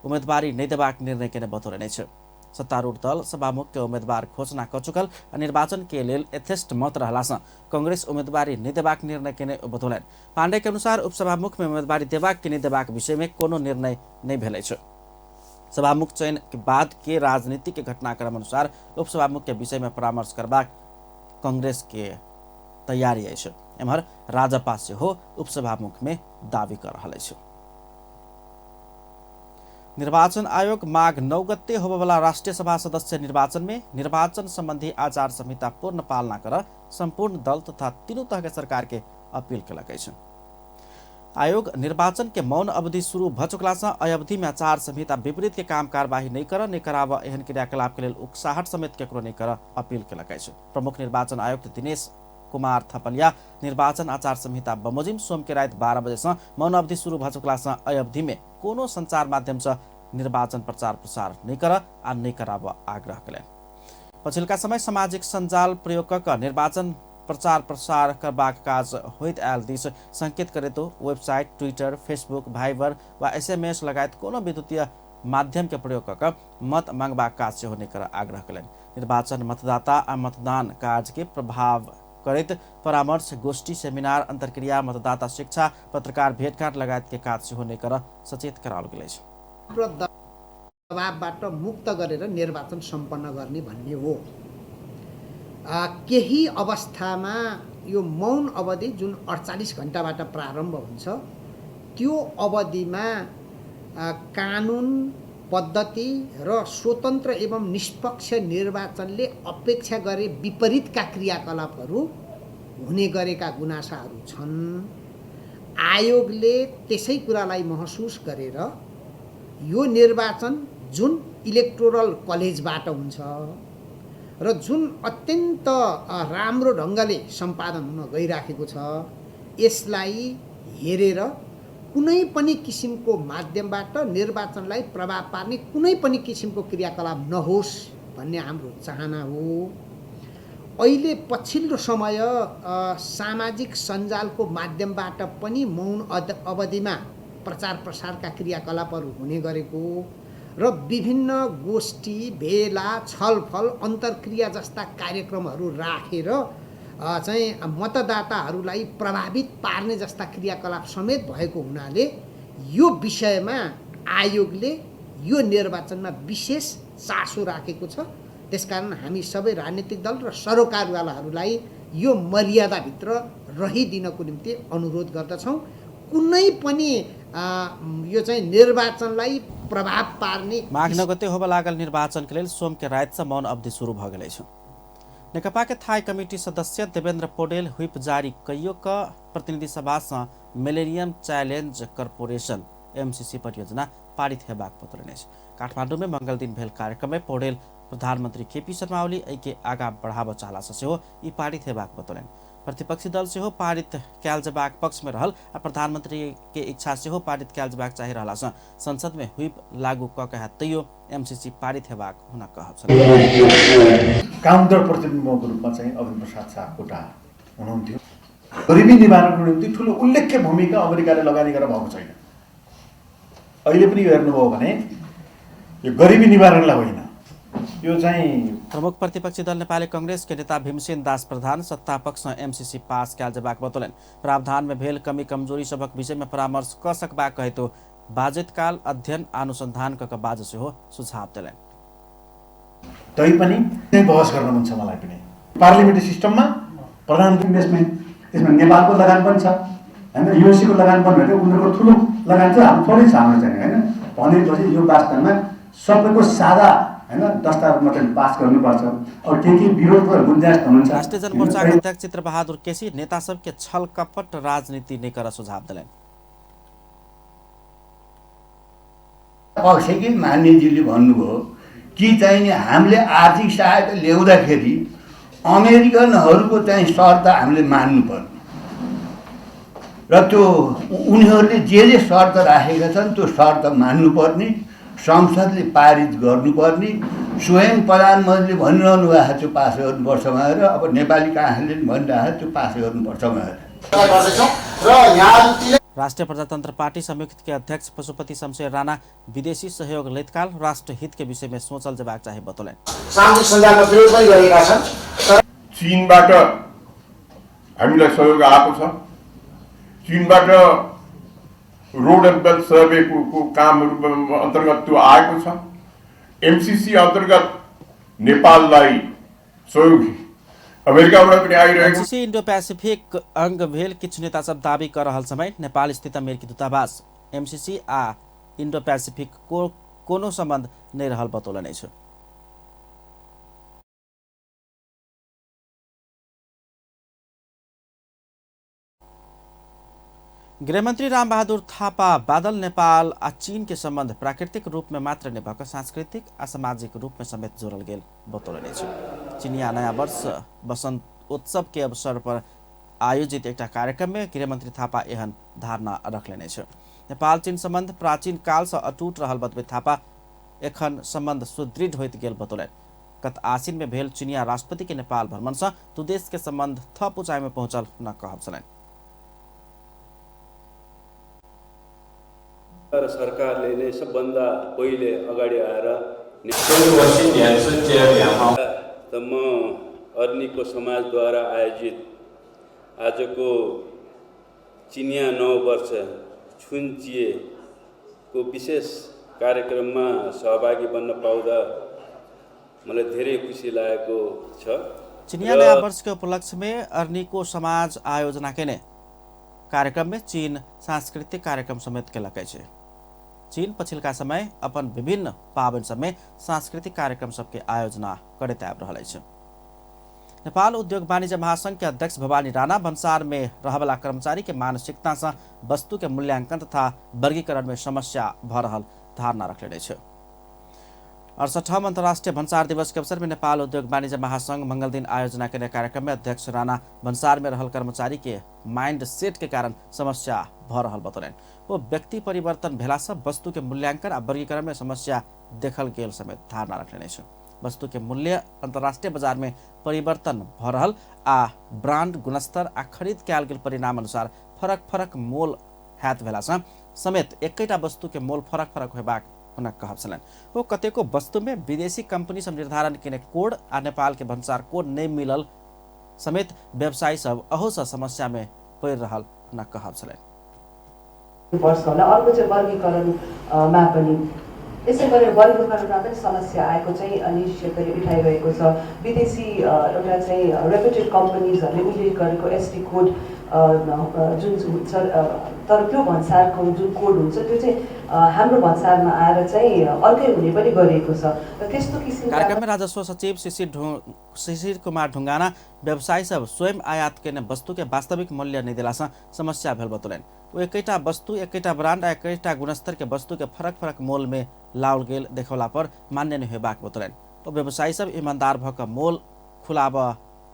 उम्मीदवारी नहि देबाक निर्णय केने बतौलनि अछि। सत्तारूढ़ दल सभामुख के उम्मीदवार घोषणा कऽ चुकल आ निर्वाचन के लेल यथेष्ट मत रहलासँ कांग्रेस उम्मीदवारी नहि देबाक निर्णय केने बतौलनि। पांडे के अनुसार उपसभामुख में उम्मीदवारी देबाक कि नहि देबाक विषय में कोनो निर्णय नहि भेल अछि। सभामुख चयन के बाद के राजनीतिक घटनाक्रम अनुसार उपसभामुख के विषय में परामर्श करबाक कांग्रेस के तैयारी अछि। एम्हर राजपा सेहो उपसभामुख में दावी कऽ रहल अछि। निर्वाचन आयोग माघ 9 गते होबयवला राष्ट्रीय सभा सदस्य निर्वाचन में निर्वाचन संबंधी आचार संहिता पूर्ण पालना कर संपूर्ण दल तथा तीनू तह के सरकार के अपील केलक अछि। आयोग निर्वाचन के मौन अवधि शुरू भ चुकला से एहि अवधि में आचार संहिता विपरीत के काम कार्यवाही नहीं कर, नहीं कराब एहन क्रियाकलाप के लेल उकसाहट समेत केकरो नहीं कर अपील केलक अछि। प्रमुख निर्वाचन आयुक्त दिनेश कुमार थपलिया निर्वाचन आचार संहिता बमोजिम सोम के राति 12 बजे से मौन अवधि शुरू भ चुकला से एहि अवधि में कोनो संचार माध्यम से निर्वाचन प्रचार प्रसार नहि कर आ नहि कराब आग्रह कयलनि। पछिलका समय सामाजिक सञ्जाल प्रयोग कऽ निर्वाचन प्रचार प्रसार करबाक काज होइत आयल दिस संकेत करैत वेबसाइट, ट्विटर, फेसबुक, भाइबर वा एसएमएस लगायत कोनो विद्युतीय माध्यम के प्रयोग कऽ मत मांगबाक काज सेहो नहि कर आग्रह कयलनि। निर्वाचन मतदाता आ मतदान कार्य के प्रभाव करैत परामर्श, गोष्ठी, सेमिनार, अंतर्क्रिया, मतदाता शिक्षा, पत्रकार भेटघाट लगायत के काज सेहो नहि कर सचेत कराओल गेल अछि। दबावबाट मुक्त गरेर निर्वाचन सम्पन्न गर्ने भन्ने हो। केही अवस्थामा यो मौन अवधि जुन 48 घण्टाबाट प्रारम्भ हुन्छ त्यो अवधिमा कानुन, पद्धति र स्वतन्त्र एवं निष्पक्ष निर्वाचनले अपेक्षा गरे विपरीतका क्रियाकलापहरू हुने गरेका गुनासाहरू छन्। आयोगले त्यसै कुरालाई महसुस गरेर यो निर्वाचन जुन इलेक्टोरल कलेजबाट हुन्छ र जुन अत्यन्त राम्रो ढङ्गले सम्पादन हुन गइराखेको छ यसलाई हेरेर कुनै पनि किसिमको माध्यमबाट निर्वाचनलाई प्रभाव पार्ने कुनै पनि किसिमको क्रियाकलाप नहोस् भन्ने हाम्रो चाहना हो। अहिले पछिल्लो समय सामाजिक सञ्जालको माध्यमबाट पनि मौन अवधिमा प्रचार प्रसारका क्रियाकलापहरू हुने गरेको र विभिन्न गोष्ठी, भेला, छलफल, अन्तर्क्रिया जस्ता कार्यक्रमहरू राखेर चाहिँ मतदाताहरूलाई प्रभावित पार्ने जस्ता क्रियाकलाप समेत भएको हुनाले यो विषयमा आयोगले यो निर्वाचनमा विशेष चासो राखेको छ। त्यसकारण हामी सबै राजनीतिक दल र सरोकारवालाहरूलाई यो मर्यादाभित्र रहिदिनको निम्ति अनुरोध गर्दछौँ। कुनै पनि यो चाहिँ निर्वाचनलाई प्रभाव पार्ने माघ 9 गते होबय लागल निर्वाचन के लेल सोम के राति से मौन अवधि शुरू भ गेल अछि। नेकपा के थाई कमिटी सदस्य देवेंद्र पौडेल व्हिप जारी कइयो क प्रतिनिधि सभा से मिलेनियम चैलेंज कॉरपोरेशन एमसीसी परियोजना पारित हेबाक बतौलनि अछि। काठमांडू में मंगल दिन भेल कार्यक्रम में पौडेल प्रधानमंत्री केपी शर्मा ओली एहि के आगा बढ़ाबऽ चाहला से सेहो ई पारित हेबाक बतौलनि। प्रतिपक्षी दल सेहो पारित कयल जेबाक पक्ष में रहल आ प्रधानमंत्री के इच्छा सेहो पारित कयल जेबाक चाहि रहला सँ संसद में व्हिप लागू क के तैयो एमसीसी पारित हेबाक हुनक कहब छल। काउन्टर प्रतिबिम्बको रूपमा चाहिँ अरुण प्रसाद सापकोटा हुनुहुन्थ्यो। गरिबी निवारणको निम्ति ठुलो उल्लेख्य भूमिका अमेरिकाले लगानी गरेर भएको छैन। अहिले पनि यो हेर्नुभयो भने यो गरिबी निवारणलाई होइन, यो चाहिँ प्रमुख प्रतिपक्षी दल नेपाली कांग्रेस के नेता भीमसेन दास प्रधान सत्ता पक्ष एमसीसी पास कयल जेबाक बतौलनि। प्रावधान में भेल कमी कमजोरी सभक विषय में परामर्श क सकबाक कहैतो बाजैत काल अध्ययन अनुसंधान क बाज सेहो सुझाव देलनि। तैपनि बहस गर्न मन छ मलाई पनि। पार्लियामेन्ट्री सिस्टममा प्रधान इन्भेस्टमेन्ट त्यसमा नेपालको लगान पनि छ हैन, युएससी को लगान पनि भने उनीहरूको ठुलो लगान चाहिँ हाम्रो थोरै छ हाम्रो चाहिँ हैन। भनेपछि यो वास्तवमा सबैको साझा हैन दस्तावेजमा चाहिँ पास गर्नुपर्छ और के विरोधको गुन्जाइस हुनुहुन्छ। राष्ट्रिय जनमोर्चाका अध्यक्ष चित्रबहादुर केसी नेता सबके छल कपट राजनीति नै कर सुझाव देलनि। पक्ष कि मान्यजीले भन्नुभयो कि चाहिँ हामीले आर्थिक सहायता ल्याउँदाखेरि अमेरिकनहरूको चाहिँ शर्त हामीले मान्नुपर्ने र त्यो उनीहरूले जे जे शर्त राखेका छन् त्यो शर्त मान्नुपर्ने, संसदले पारित गर्नुपर्ने। स्वयं प्रधानमन्त्रीले भनिरहनु भएको त्यो पास गर्नुपर्छ भनेर, अब नेपाली काङ्ग्रेसले पनि भनिरहेको त्यो पास गर्नुपर्छ भनेर। राष्ट्रिय प्रजातंत्र पार्टी संयुक्त के अध्यक्ष पशुपति शमशेर राणा विदेशी सहयोग लेतकाल राष्ट्रहित के विषय में सोचल जेबाक चाही बतौलनि। सामाजिक सञ्जालमा प्रयोग पनि गरेका छन्। चीनबाट हामीलाई सहयोग आएको छ, चीनबाट रोड एन्ड बेल्ट सर्वेको कामहरू अन्तर्गत त्यो आएको छ। एमसीसी अन्तर्गत नेपाललाई सहयोग अमेरिकाबाट पनि आइरहेको। एमसीसी इंडो पैसिफिक अंग भेल किछु नेता सब दावी कर रहल समय नेपाल स्थित अमेरिकी दूतावास एमसीसी आ इंडो पैसिफिक को कोनो संबंध नहीं रहल बतौलनि अछि। गृहमंत्री रामबहादुर थापा बादल नेपाल आ चीन के संबंध प्राकृतिक रूप में मात्र नहि भऽ कऽ सांस्कृतिक आ सामाजिक रूप में समेत जोड़ल गेल बतौलनि अछि। चीनिया नया वर्ष बसंत उत्सव के अवसर पर आयोजित एकटा कार्यक्रम में गृहमंत्री थापा एहन धारणा रखलनि अछि। नेपाल चीन सम्बन्ध प्राचीन काल से अटूट रहल बतबैत थापा एखन सम्बन्ध सुदृढ़ होइत गेल बतौलनि। गत आसिन में भेल चीनिया राष्ट्रपति के नेपाल भ्रमण से दू देश के सम्बन्ध थप ऊंचाई में पहुंचल हुनक कहब छलनि। तर सरकारले नै सबभन्दा पहिले अगाडि आएर त म अर्नीको समाजद्वारा आयोजित आजको चिनिया नव वर्ष छुनचिएको विशेष कार्यक्रममा सहभागी बन्न पाउँदा मलाई धेरै खुसी लागेको छ। चिनिया नयाँ वर्ष के उपलक्ष्य में अर्नीको समाज आयोजना केने कार्यक्रम में चीन सांस्कृतिक कार्यक्रम समेत केलक अछि। चीन पछिल्का समय अपन विभिन्न पाबनि सब में सांस्कृतिक कार्यक्रम सबके आयोजना करैत आबि रहल अछि। नेपाल उद्योग वाणिज्य महासंघ के अध्यक्ष भवानी राणा भन्सार में रहवला कर्मचारी के मानसिकता से वस्तु के मूल्यांकन तथा वर्गीकरण में समस्या भ रहल धारणा रखने अछि। 68वां अंतर्राष्ट्रीय भन्सार दिवस के अवसर में नेपाल उद्योग वाणिज्य महासंघ मंगल दिन आयोजना केने कार्यक्रम में अध्यक्ष राणा भन्सार में रहल कर्मचारी के माइंड सेट के कारण समस्या भ रहल बतौलनि। वो व्यक्ति परिवर्तन भेला से वस्तु के मूल्यांकन आ वर्गीकरण में समस्या देखल गेल समेत धारणा रखने अछि। वस्तु के मूल्य अंतर्राष्ट्रीय बाजार में परिवर्तन भ रहल आ ब्रांड गुणस्तर आ खरीद कयल गेल परिणाम अनुसार फरक फरक मोल हैत भेला से समेत एकैटा वस्तु के मोल फरक फरक होयबाक हुनक कहब छलनि। ओ कतेको वस्तु में विदेशी कंपनी सब निर्धारण केने कोड आ नेपाल के भन्सार कोड नहि मिलल समेत व्यवसायी सब अहो से समस्या में पड़ि रहल हुनक कहब छलनि। पर्छ होला। अर्को चाहिँ वर्गीकरणमा पनि यसै गरेर वर्गीकरणमा पनि समस्या आएको चाहिँ निजी क्षेत्रले उठाइरहेको छ। विदेशी एउटा चाहिँ रेप्युटेड कम्पनीजहरूले उल्लेख गरेको एसटी कोड जुन हुन्छ, तर त्यो भन्सारको जुन कोड हुन्छ त्यो चाहिँ हाम्रो भन्सारमा आएर चाहिँ अर्कै हुने पनि गरिएको छ। र त्यस्तो किसिमको कार्यक्रम में राजस्व सचिव शिशिर कुमार ढुंगाना व्यवसायी सब स्वयं आयात केने वस्तु के वास्तविक मूल्य नहि देला से समस्या भेल बतौलनि। ओ एकैटा वस्तु एकैटा ब्रांड आ एकैटा गुणस्तर के वस्तु के फरक फरक मोल में लाओल गेल देखौला पर मान्य नहि होयबाक बतौलनि। ओ व्यवसायी सब ईमानदार भऽ कऽ मोल खुलाबऽ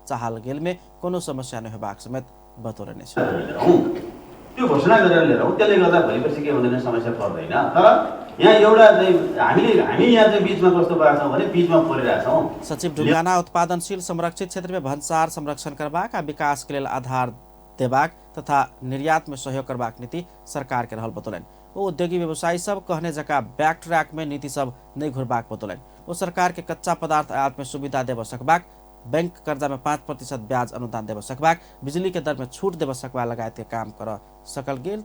चाहल गेल में कोनो समस्या नहि होयबाक समेत बतौलनि। त्यो घोषणा गरेर लिएर आउँ, त्यसले गर्दा भोलि पर्सि के हुँदैन, समस्या पर्दैन। तर यहाँ एउटा चाहिँ हामी यहाँ चाहिँ बिचमा कस्तो भएको छौँ भने बिचमा परिरहेछौँ। सचिव ढुंगाना उत्पादनशील संरक्षित क्षेत्र में भन्सार संरक्षण करबाक आ विकास के लेल आधार देबाक तथा निर्यात में सहयोग करबाक नीति सरकार के रहल बतौलनि। ओ उद्योगी व्यवसायी सब कहने जकाँ बैक ट्रैक में नीति सब नहि घुरबाक बतौलनि। ओ सरकार के कच्चा पदार्थ आयात में सुविधा देबऽ सकबाक, बैंक कर्जा में 5% ब्याज अनुदान देबऽ सकबाक, बिजली के दर में छूट देबऽ सकबा लगायत के काम कर सकल गेल,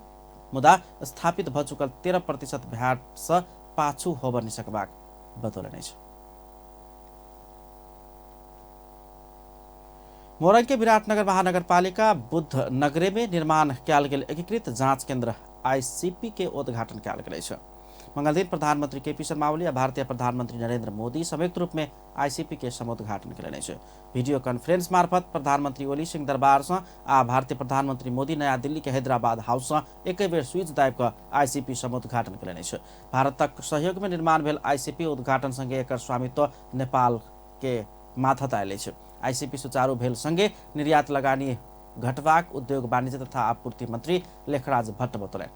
मुदा स्थापित भऽ चुकल 13% भ्याट से पाछू होबऽ नहि सकबाक बतौलनि अछि। मोरंग के विराटनगर महानगरपालिका बुद्ध नगरे में निर्माण कयल गेल एकीकृत जाँच केंद्र आईसीपी के उद्घाटन कयल गेल अछि। मंगलदिन प्रधानमंत्री केपी शर्मा ओली आ भारतीय प्रधानमंत्री नरेंद्र मोदी संयुक्त रूप में आईसीपी के समुद्घाटन केलनि अछि। वीडियो कॉन्फ्रेंस मार्फत प्रधानमंत्री ओली सिंह दरबार से आ भारतीय प्रधानमंत्री मोदी नया दिल्ली के हैदराबाद हाउस से एके बेर स्विच दाबि कऽ आईसीपी समुद्घाटन केलनि अछि। भारतक सहयोग में निर्माण भेल आईसीपी उद्घाटन संगे एकर स्वामित्व नेपाल के माथत आयल अछि। आईसीपी सुचारू भेल संगे निर्यात लगानी घटबाक उद्योग वाणिज्य तथा आपूर्ति मंत्री लेखराज भट्ट बतौलनि।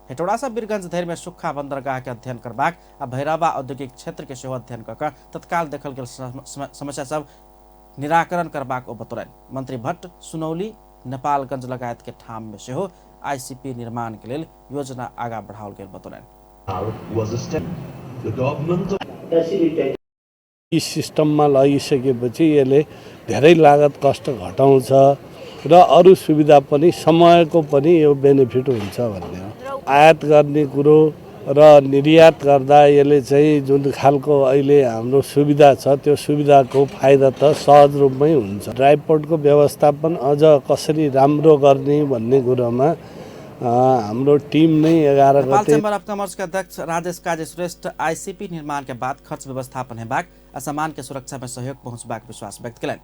हेटौड़ा से वीरगंज धरि में सुखा बंदरगाह के अध्ययन करबाक आ भैरवा औद्योगिक क्षेत्र के सेहो अध्ययन कऽ तत्काल देखल गेल समस्या सब निराकरण करबाक ओ बतौलनि। मंत्री भट्ट सुनौली नेपालगंज लगायत के ठाम में सेहो आईसीपी निर्माण के लेल योजना आगा बढ़ाओल गेल बतौलनि। यी सिस्टममा लगिसकेपछि यसले धेरै लागत कष्ट घटाउँछ र अरू सुविधा पनि समयको पनि यो बेनिफिट हुन्छ भन्ने हो। आयात गर्ने कुरो र निर्यात गर्दा यसले चाहिँ जुन खालको अहिले हाम्रो सुविधा छ त्यो सुविधाको फाइदा त सहज रूपमै हुन्छ। ड्राइपोर्टको व्यवस्थापन अझ कसरी राम्रो गर्ने भन्ने कुरोमा हाम्रो टिम नै 11 नेपाल गते चैम्बर अफ कॉमर्स के अध्यक्ष राजेश काजी श्रेष्ठ आईसीपी निर्माण के बाद खर्च व्यवस्थापन हेबाक आ सामान के सुरक्षा में सहयोग पहुंचबाक विश्वास व्यक्त केलनि।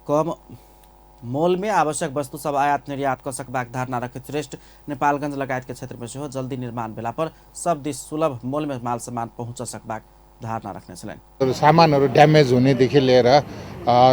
कम मोल में आवश्यक वस्तु सब आयात निर्यात कऽ सकबाक धारणा रखैत श्रेष्ठ नेपालगंज लगायत के क्षेत्र में सेहो जल्दी निर्माण भेला पर सब दिस सुलभ मोल में माल सामान पहुंच सकबाक धारणा रखने छलनि। सामानहरू ड्यामेज हुनेदेखि लिएर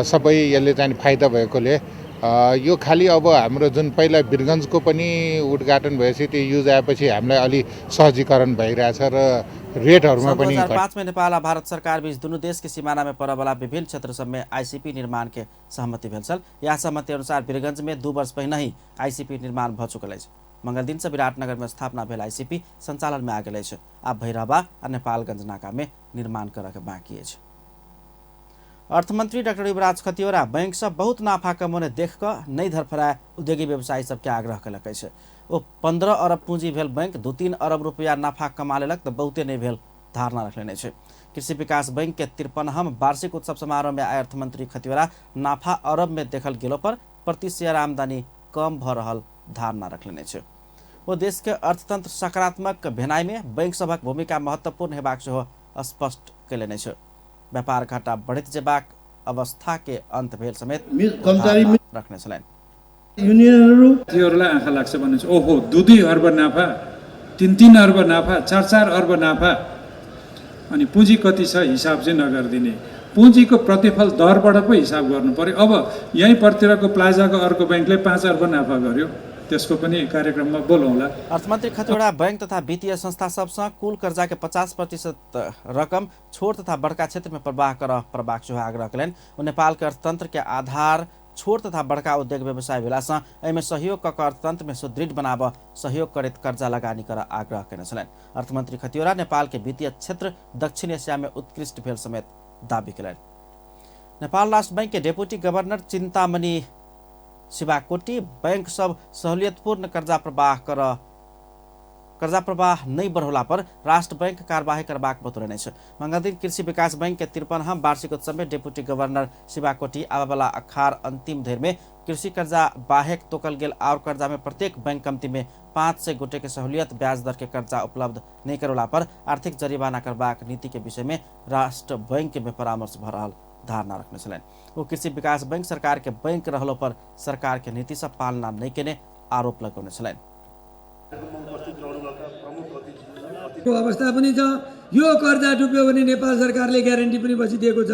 सबै यसले चाहिँ फाइदा भएकोले यो खालि अब हाम्रो जुन पहिला वीरगन्जको पनि उद्घाटन भएपछि त्यो युज आएपछि हामीलाई अलि सहजीकरण भइरहेछ र रेटहरुमा पनि 2005 में नेपाल आ भारत सरकार बीच दुनू देश के सीमाना में पड़े विभिन्न क्षेत्र सब में आईसीपी निर्माण के सहमति भेल छल। यह सहमति अनुसार वीरगंज में 2 वर्ष पहिने ही आईसीपी निर्माण भ चुकल अछि। मंगल दिन से विराटनगर में स्थापना भेल आईसीपी संचालन में आ गेल अछि। आब भैरहवा आ नेपालगंज नाका में निर्माण करऽ के बाकी अछि। अर्थमंत्री डॉक्टर युवराज खतिवड़ा बैंक सब बहुत नाफा कमौने देख कऽ नहि धरफड़ाए उद्योगी व्यवसायी सबके आग्रह कयलक अछि। ओ 15 अरब पूंजी भेल बैंक 2-3 अरब रुपया नाफा कमा लेलक तऽ बहुते नहि भेल धारणा रखलेने अछि। कृषि विकास बैंक के 53हम वार्षिक उत्सव समारोह में आइ अर्थमंत्री खतिवड़ा नाफा अरब में देखल गेलो पर प्रति शेयर आमदनी कम भऽ रहल धारणा रखलेने अछि। ओ देश के अर्थतंत्र सकारात्मक भेनाइ में बैंक सभक भूमिका महत्वपूर्ण हेबाक सेहो स्पष्ट कयलनि अछि। व्यापार घाटा बढ़ैत जेबाक अवस्था के अंत भेल समेत रखने छलनि। युनियनहरू त्योहरूलाई आँखा लाग्छ भन्नुहुन्छ, ओहो 2-2 अर्ब नाफा, 3-3 अर्ब नाफा, 4-4 अर्ब नाफा, अनि पुँजी कति छ हिसाब चाहिँ नगरिदिने, पुँजीको प्रतिफल दरबाट पो हिसाब गर्नु पर्यो। अब यहीँ परतिरको प्लाजाको अर्को ब्याङ्कले 5 अर्ब नाफा गर्यो, त्यसको पनि कार्यक्रममा बोलौँला। अर्थमन्त्री खतिवड़ा बैंक तथा वित्तीय संस्था सबसँ कुल कर्जा के 50% रकम छोट तथा बड़का क्षेत्र में प्रवाह करऽ पड़बाक सेहो आग्रह कयलनि। ओ नेपाल के अर्थतंत्र के आधार छोट तथा बड़का उद्योग व्यवसाय भेलासँ एहिमे सहयोग कऽ अर्थतंत्र में सुदृढ़ बनाबऽ सहयोग करैत कर्जा लगानी करऽ आग्रह कयने छलनि। अर्थमंत्री खतिवड़ा नेपाल के वित्तीय क्षेत्र दक्षिण एशिया में उत्कृष्ट भेल समेत दावी कयलनि। नेपाल राष्ट्र बैंक के deputy governor Chintamani Shivakoti bank सब सहूलियतपूर्ण कर्जा प्रवाह नहि बढ़ौला पर राष्ट्र बैंक कार्यवाही करबाक बतौलनि अछि। मंगलदिन कृषि विकास बैंक के 53हम वार्षिक उत्सव में डेपुटी गवर्नर शिवाकोटी आबयवला अखार अंतिम धरि में कृषि कर्जा बाहेक तोकल गेल आओर कर्जा में प्रत्येक बैंक कम्ती में 500 गोटे के सहूलियत ब्याज दर के कर्जा उपलब्ध नहि करौला पर आर्थिक जरिमाना करबाक नीति के विषय में राष्ट्र बैंक में परामर्श भऽ रहल धारणा रखने छलनि। ओ कृषि विकास बैंक सरकार के बैंक रहलो पर सरकार के नीति से पालना नहि केने आरोप लगौने छलनि। अवस्था पनि छ, यो कर्जा डुब्यो भने नेपाल सरकारले ग्यारेन्टी पनि बसिदिएको छ,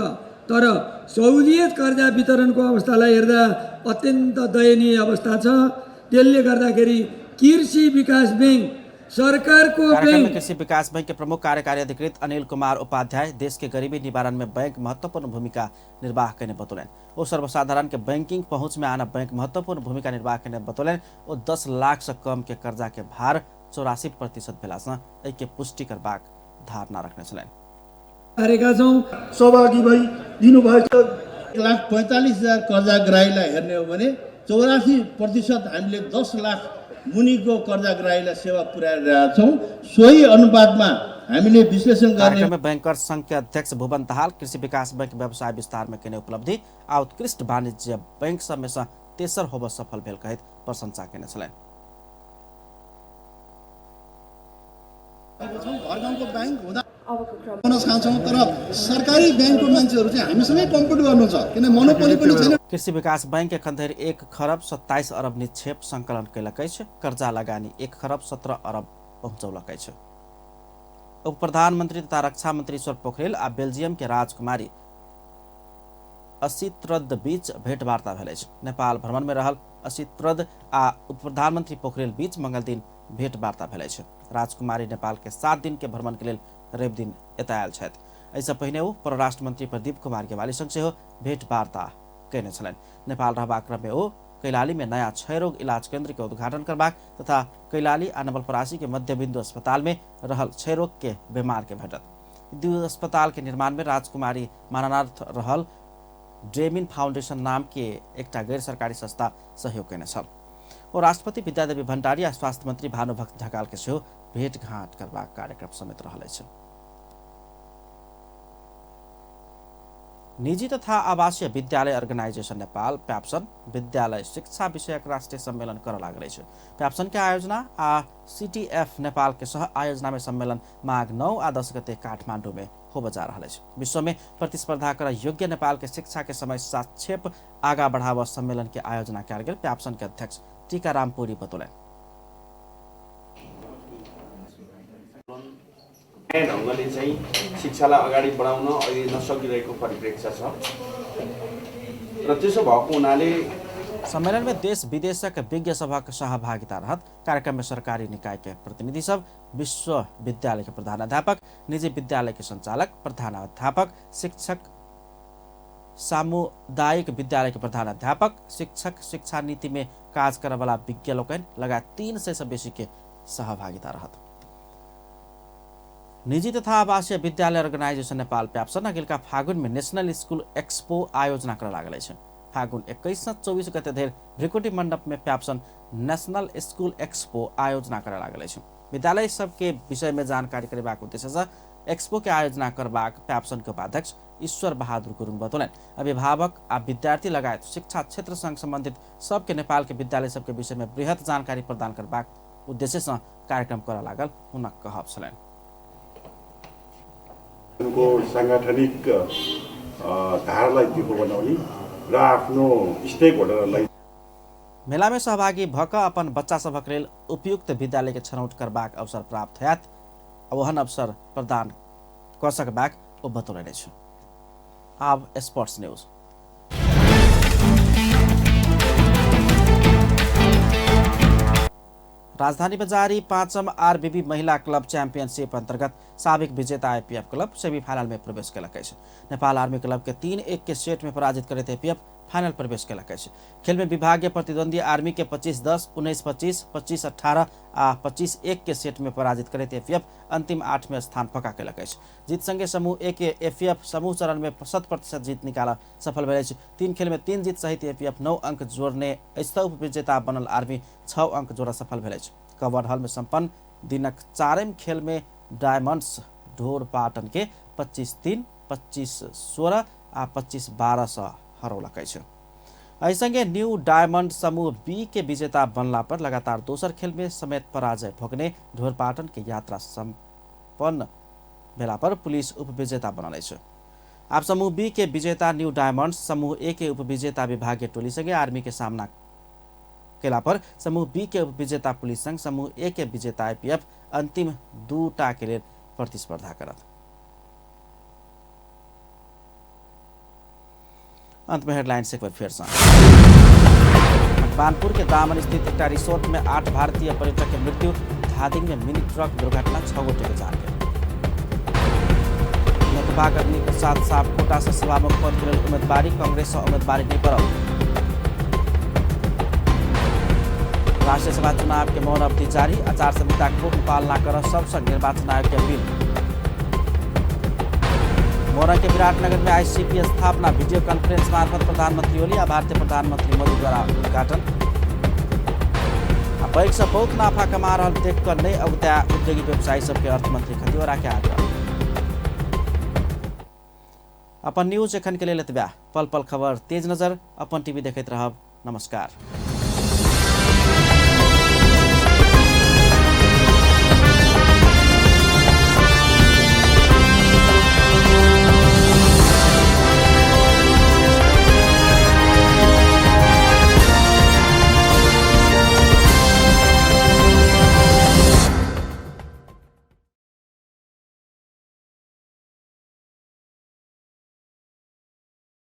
तर सहुलियत कर्जा वितरणको अवस्थालाई हेर्दा अत्यन्त दयनीय अवस्था छ। त्यसले गर्दाखेरि कृषि विकास बैंक सरकारको बैंक। कृषि विकास बैंक के प्रमुख कार्यकारी अधिकृत अनिल कुमार उपाध्याय देश के गरीबी निवारण में बैंक महत्वपूर्ण भूमिका निर्वाह करने बतौलनि। ओ सर्वसाधारण के बैंकिंग पहुंच में आना बैंक महत्वपूर्ण भूमिका निर्वाह करने बतौलनि। ओ 10 लाख से कम के कर्जा के भार 84% भेलासँ एहि के पुष्टि करबाक धारणा रखने छलनि। सहभागी भई दिनुभएछ। 1,45,000 कर्जाग्राहीलाई हेर्ने हो भने 84% हामीले 10 लाख मुनिको कर्जाग्राहीलाई सेवा पुर्याइरहेका छौँ। सोही अनुपातमा हामीले विश्लेषण गर्ने। कार्यक्रम में बैंकर्स संघ के अध्यक्ष भुवन दाहाल कृषि विकास बैंक व्यवसाय विस्तार में केने उपलब्धि आ उत्कृष्ट वाणिज्य बैंक सब में से तेसर होब सफल भेल कहैत प्रशंसा केने छलनि। घर गाउँको बैंक हुँदा बोनस खान्छौँ, तर सरकारी ब्याङ्कको मान्छेहरू चाहिँ हामीसँगै कम्पिट गर्नु छ, किन मोनोपोली पनि छैन। कृषि विकास बैंक एखन धरि 1 खरब 27 अरब निक्षेप संकलन कयलक अछि। कर्जा लगानी 1 खरब 17 अरब पहुँचौलक अछि। उप प्रधानमंत्री तथा रक्षा मंत्री ईश्वर पोखरेल आ बेल्जियम के राजकुमारी असित्रद बीच भेंटवार्ता भेल अछि। नेपाल भ्रमण में रहल असित्रद आ उप प्रधानमंत्री पोखरेल बीच मंगलदिन भेंटवार्ता भेल अछि। राजकुमारी नेपाल के 7 दिन के भ्रमण के लेल रवि दिन एतय आयल छथि। एहिसँ पहिने ओ परराष्ट्र मंत्री प्रदीप कुमार गेवाली संग सेहो भेंटवार्ता कयने छलनि। नेपाल रहबाक क्रम में ओ कैलाली में नया क्षयरोग इलाज केंद्र के उद्घाटन करबाक तथा कैलाली आ नवलपरासी के मध्य बिंदु अस्पताल में रहल क्षयरोग के बीमार के भेटत। दू अस्पताल के निर्माण में राजकुमारी माननार्थ रहल ड्रेमिन फाउंडेशन नाम के एकटा गैर सरकारी संस्था सहयोग कयने छल। ओ राष्ट्रपति विद्यादेवी भण्डारी आ स्वास्थ्य मंत्री भानुभक्त ढकाल के सेहो भेंटघाट करबाक कार्यक्रम समेत रहल अछि। निजी तथा आवासीय विद्यालय अर्गेनाइजेशन नेपाल प्याप्सन विद्यालय शिक्षा विषयक राष्ट्रिय सम्मेलन कर लागल अछि। प्याप्सन के आयोजना आ सीटीएफ नेपाल के सह आयोजना में सम्मेलन माघ 9 आ 10 गते काठमाडौँ में होबय जा रहल अछि। विश्व में प्रतिस्पर्धा कर योग्य नेपाल के शिक्षा के समय साक्षेप आगा बढ़ाव सम्मेलन के आयोजना कयल गेल प्याप्सन के अध्यक्ष टीकाराम पुरी बतौलनि। नयाँ ढङ्गले चाहिँ शिक्षालाई अगाडि बढाउन अहिले नसकिरहेको परिप्रेक्ष्य छ र त्यसो भएको हुनाले सम्मेलन में देश विदेशक विज्ञ सभक सहभागिता रहत। कार्यक्रम में सरकारी निकाय के प्रतिनिधि सब, विश्वविद्यालय के प्रधानाध्यापक, निजी विद्यालय के संचालक, प्रधानाध्यापक, शिक्षक, सामुदायिक विद्यालय के प्रधानाध्यापक, शिक्षक, शिक्षा नीति में काज करय वाला विज्ञ लोकनि लगायत 300 से बेसी के सहभागिता रहत। निजी तथा आवासीय विद्यालय अर्गेनाइजेशन नेपाल प्याप्सन अगिलका फागुन में नेशनल स्कूल एक्सपो आयोजना करय लागल अछि। फागुन 21 से 24 गते धरि भ्रिकुटी मंडप में प्याप्सन नेशनल स्कूल एक्सपो आयोजना करय लागल अछि। विद्यालय सबके विषय में जानकारी करेबाक उद्देश्य से एक्सपो के आयोजना करबाक प्याप्सन के उपाध्यक्ष ईश्वर बहादुर गुरुङ बतौलनि। अभिभावक आ विद्यार्थी लगायत शिक्षा क्षेत्र संग संबंधित सबके नेपाल के विद्यालय सबके विषय में बृहत जानकारी प्रदान करबाक उद्देश्य से कार्यक्रम करय लागल हुनक कहब छलनि। उनको सांगठनिक धारालाई दिगो बनाउने र आफ्नो स्टेक होल्डरलाई मेला में सहभागी भक अपन बच्चा सभक लेल उपयुक्त विद्यालय के छनौट करबाक अवसर प्राप्त होयत, ओहन अवसर प्रदान क सकबाक ओ बतौलनि अछि। आब स्पोर्ट्स न्यूज। राजधानी में जारी 5म आरबीबी महिला क्लब चैंपियनशिप अंतर्गत साबिक विजेता आईपीएफ क्लब सेमीफाइनल में प्रवेश केलक अछि। नेपाल आर्मी क्लब के 3-1 के सेट में पराजित करैत आईपीएफ फाइनल प्रवेश केलक अछि। खेल में विभागीय प्रतिद्वंदी आर्मी के 25-10, 19-25, 25-18 आ 25-1 के सेट में पराजित करैत एफएफ अंतिम 8 में स्थान पक्का केलक अछि। जीत संगे समूह ए के एफएफ समूह चरण में 100% जीत निकाल सफल भेल अछि। 3 खेल में 3 जीत सहित एफएफ 9 अंक जोड़ने अछि त उपविजेता बनल आर्मी 6 अंक जोड़ सफल भेल अछि। कवर हॉल में संपन्न दिनक 4म खेल में डायमंड्स ढोरपाटन के 25-3, 25-16 आ 25-12 से हरौलक अछि। एहि संगे न्यू डायमंड समूह बी के विजेता बनला पर लगातार दोसर खेल में समेत पराजय भोगने ढोरपाटन के यात्रा संपन्न भेला पर पुलिस उपविजेता बनल अछि। आब समूह बी के विजेता न्यू डायमंड समूह ए के उपविजेता विभागीय टोली संगे आर्मी के सामना केला पर समूह बी के उपविजेता पुलिस संग समूह ए के विजेता आईपीएफ अंतिम 2 टा के लेल प्रतिस्पर्धा करत। अंत में हेडलाइंस एक बार फिर से। मकवानपुर के दामन स्थित एक रिसोर्ट में 8 भारतीय पर्यटक के मृत्यु, धादिंग में मिनी ट्रक दुर्घटना, 6 गोटे के जान गेल। नेकपाक अग्नि प्रसाद सापकोटा से सभामुख पद के लेल उम्मीदवारी, कांग्रेस से उम्मीदवारी नहीं पड़ल। राष्ट्रीय सभा चुनाव के मौन अवधि जारी, आचार संहिता पूर्ण पालना कर सब संग निर्वाचन आयोग के अपील। मोरंग के विराटनगर में आईसीपी स्थापना, वीडियो कॉन्फ्रेंस मार्फत प्रधानमंत्री ओली आ भारतीय प्रधानमंत्री मोदी द्वारा उद्घाटन। पैघ से बहुत नाफा कमा रहल देखकर नहीं अगुता उद्योगी व्यवसायी सबके अर्थमंत्री खतिवड़ा के आग्रह। अपन न्यूज एखन के लेल एतबे। पल पल खबर तेज नजर अपन टीवी देखैत रहब। नमस्कार।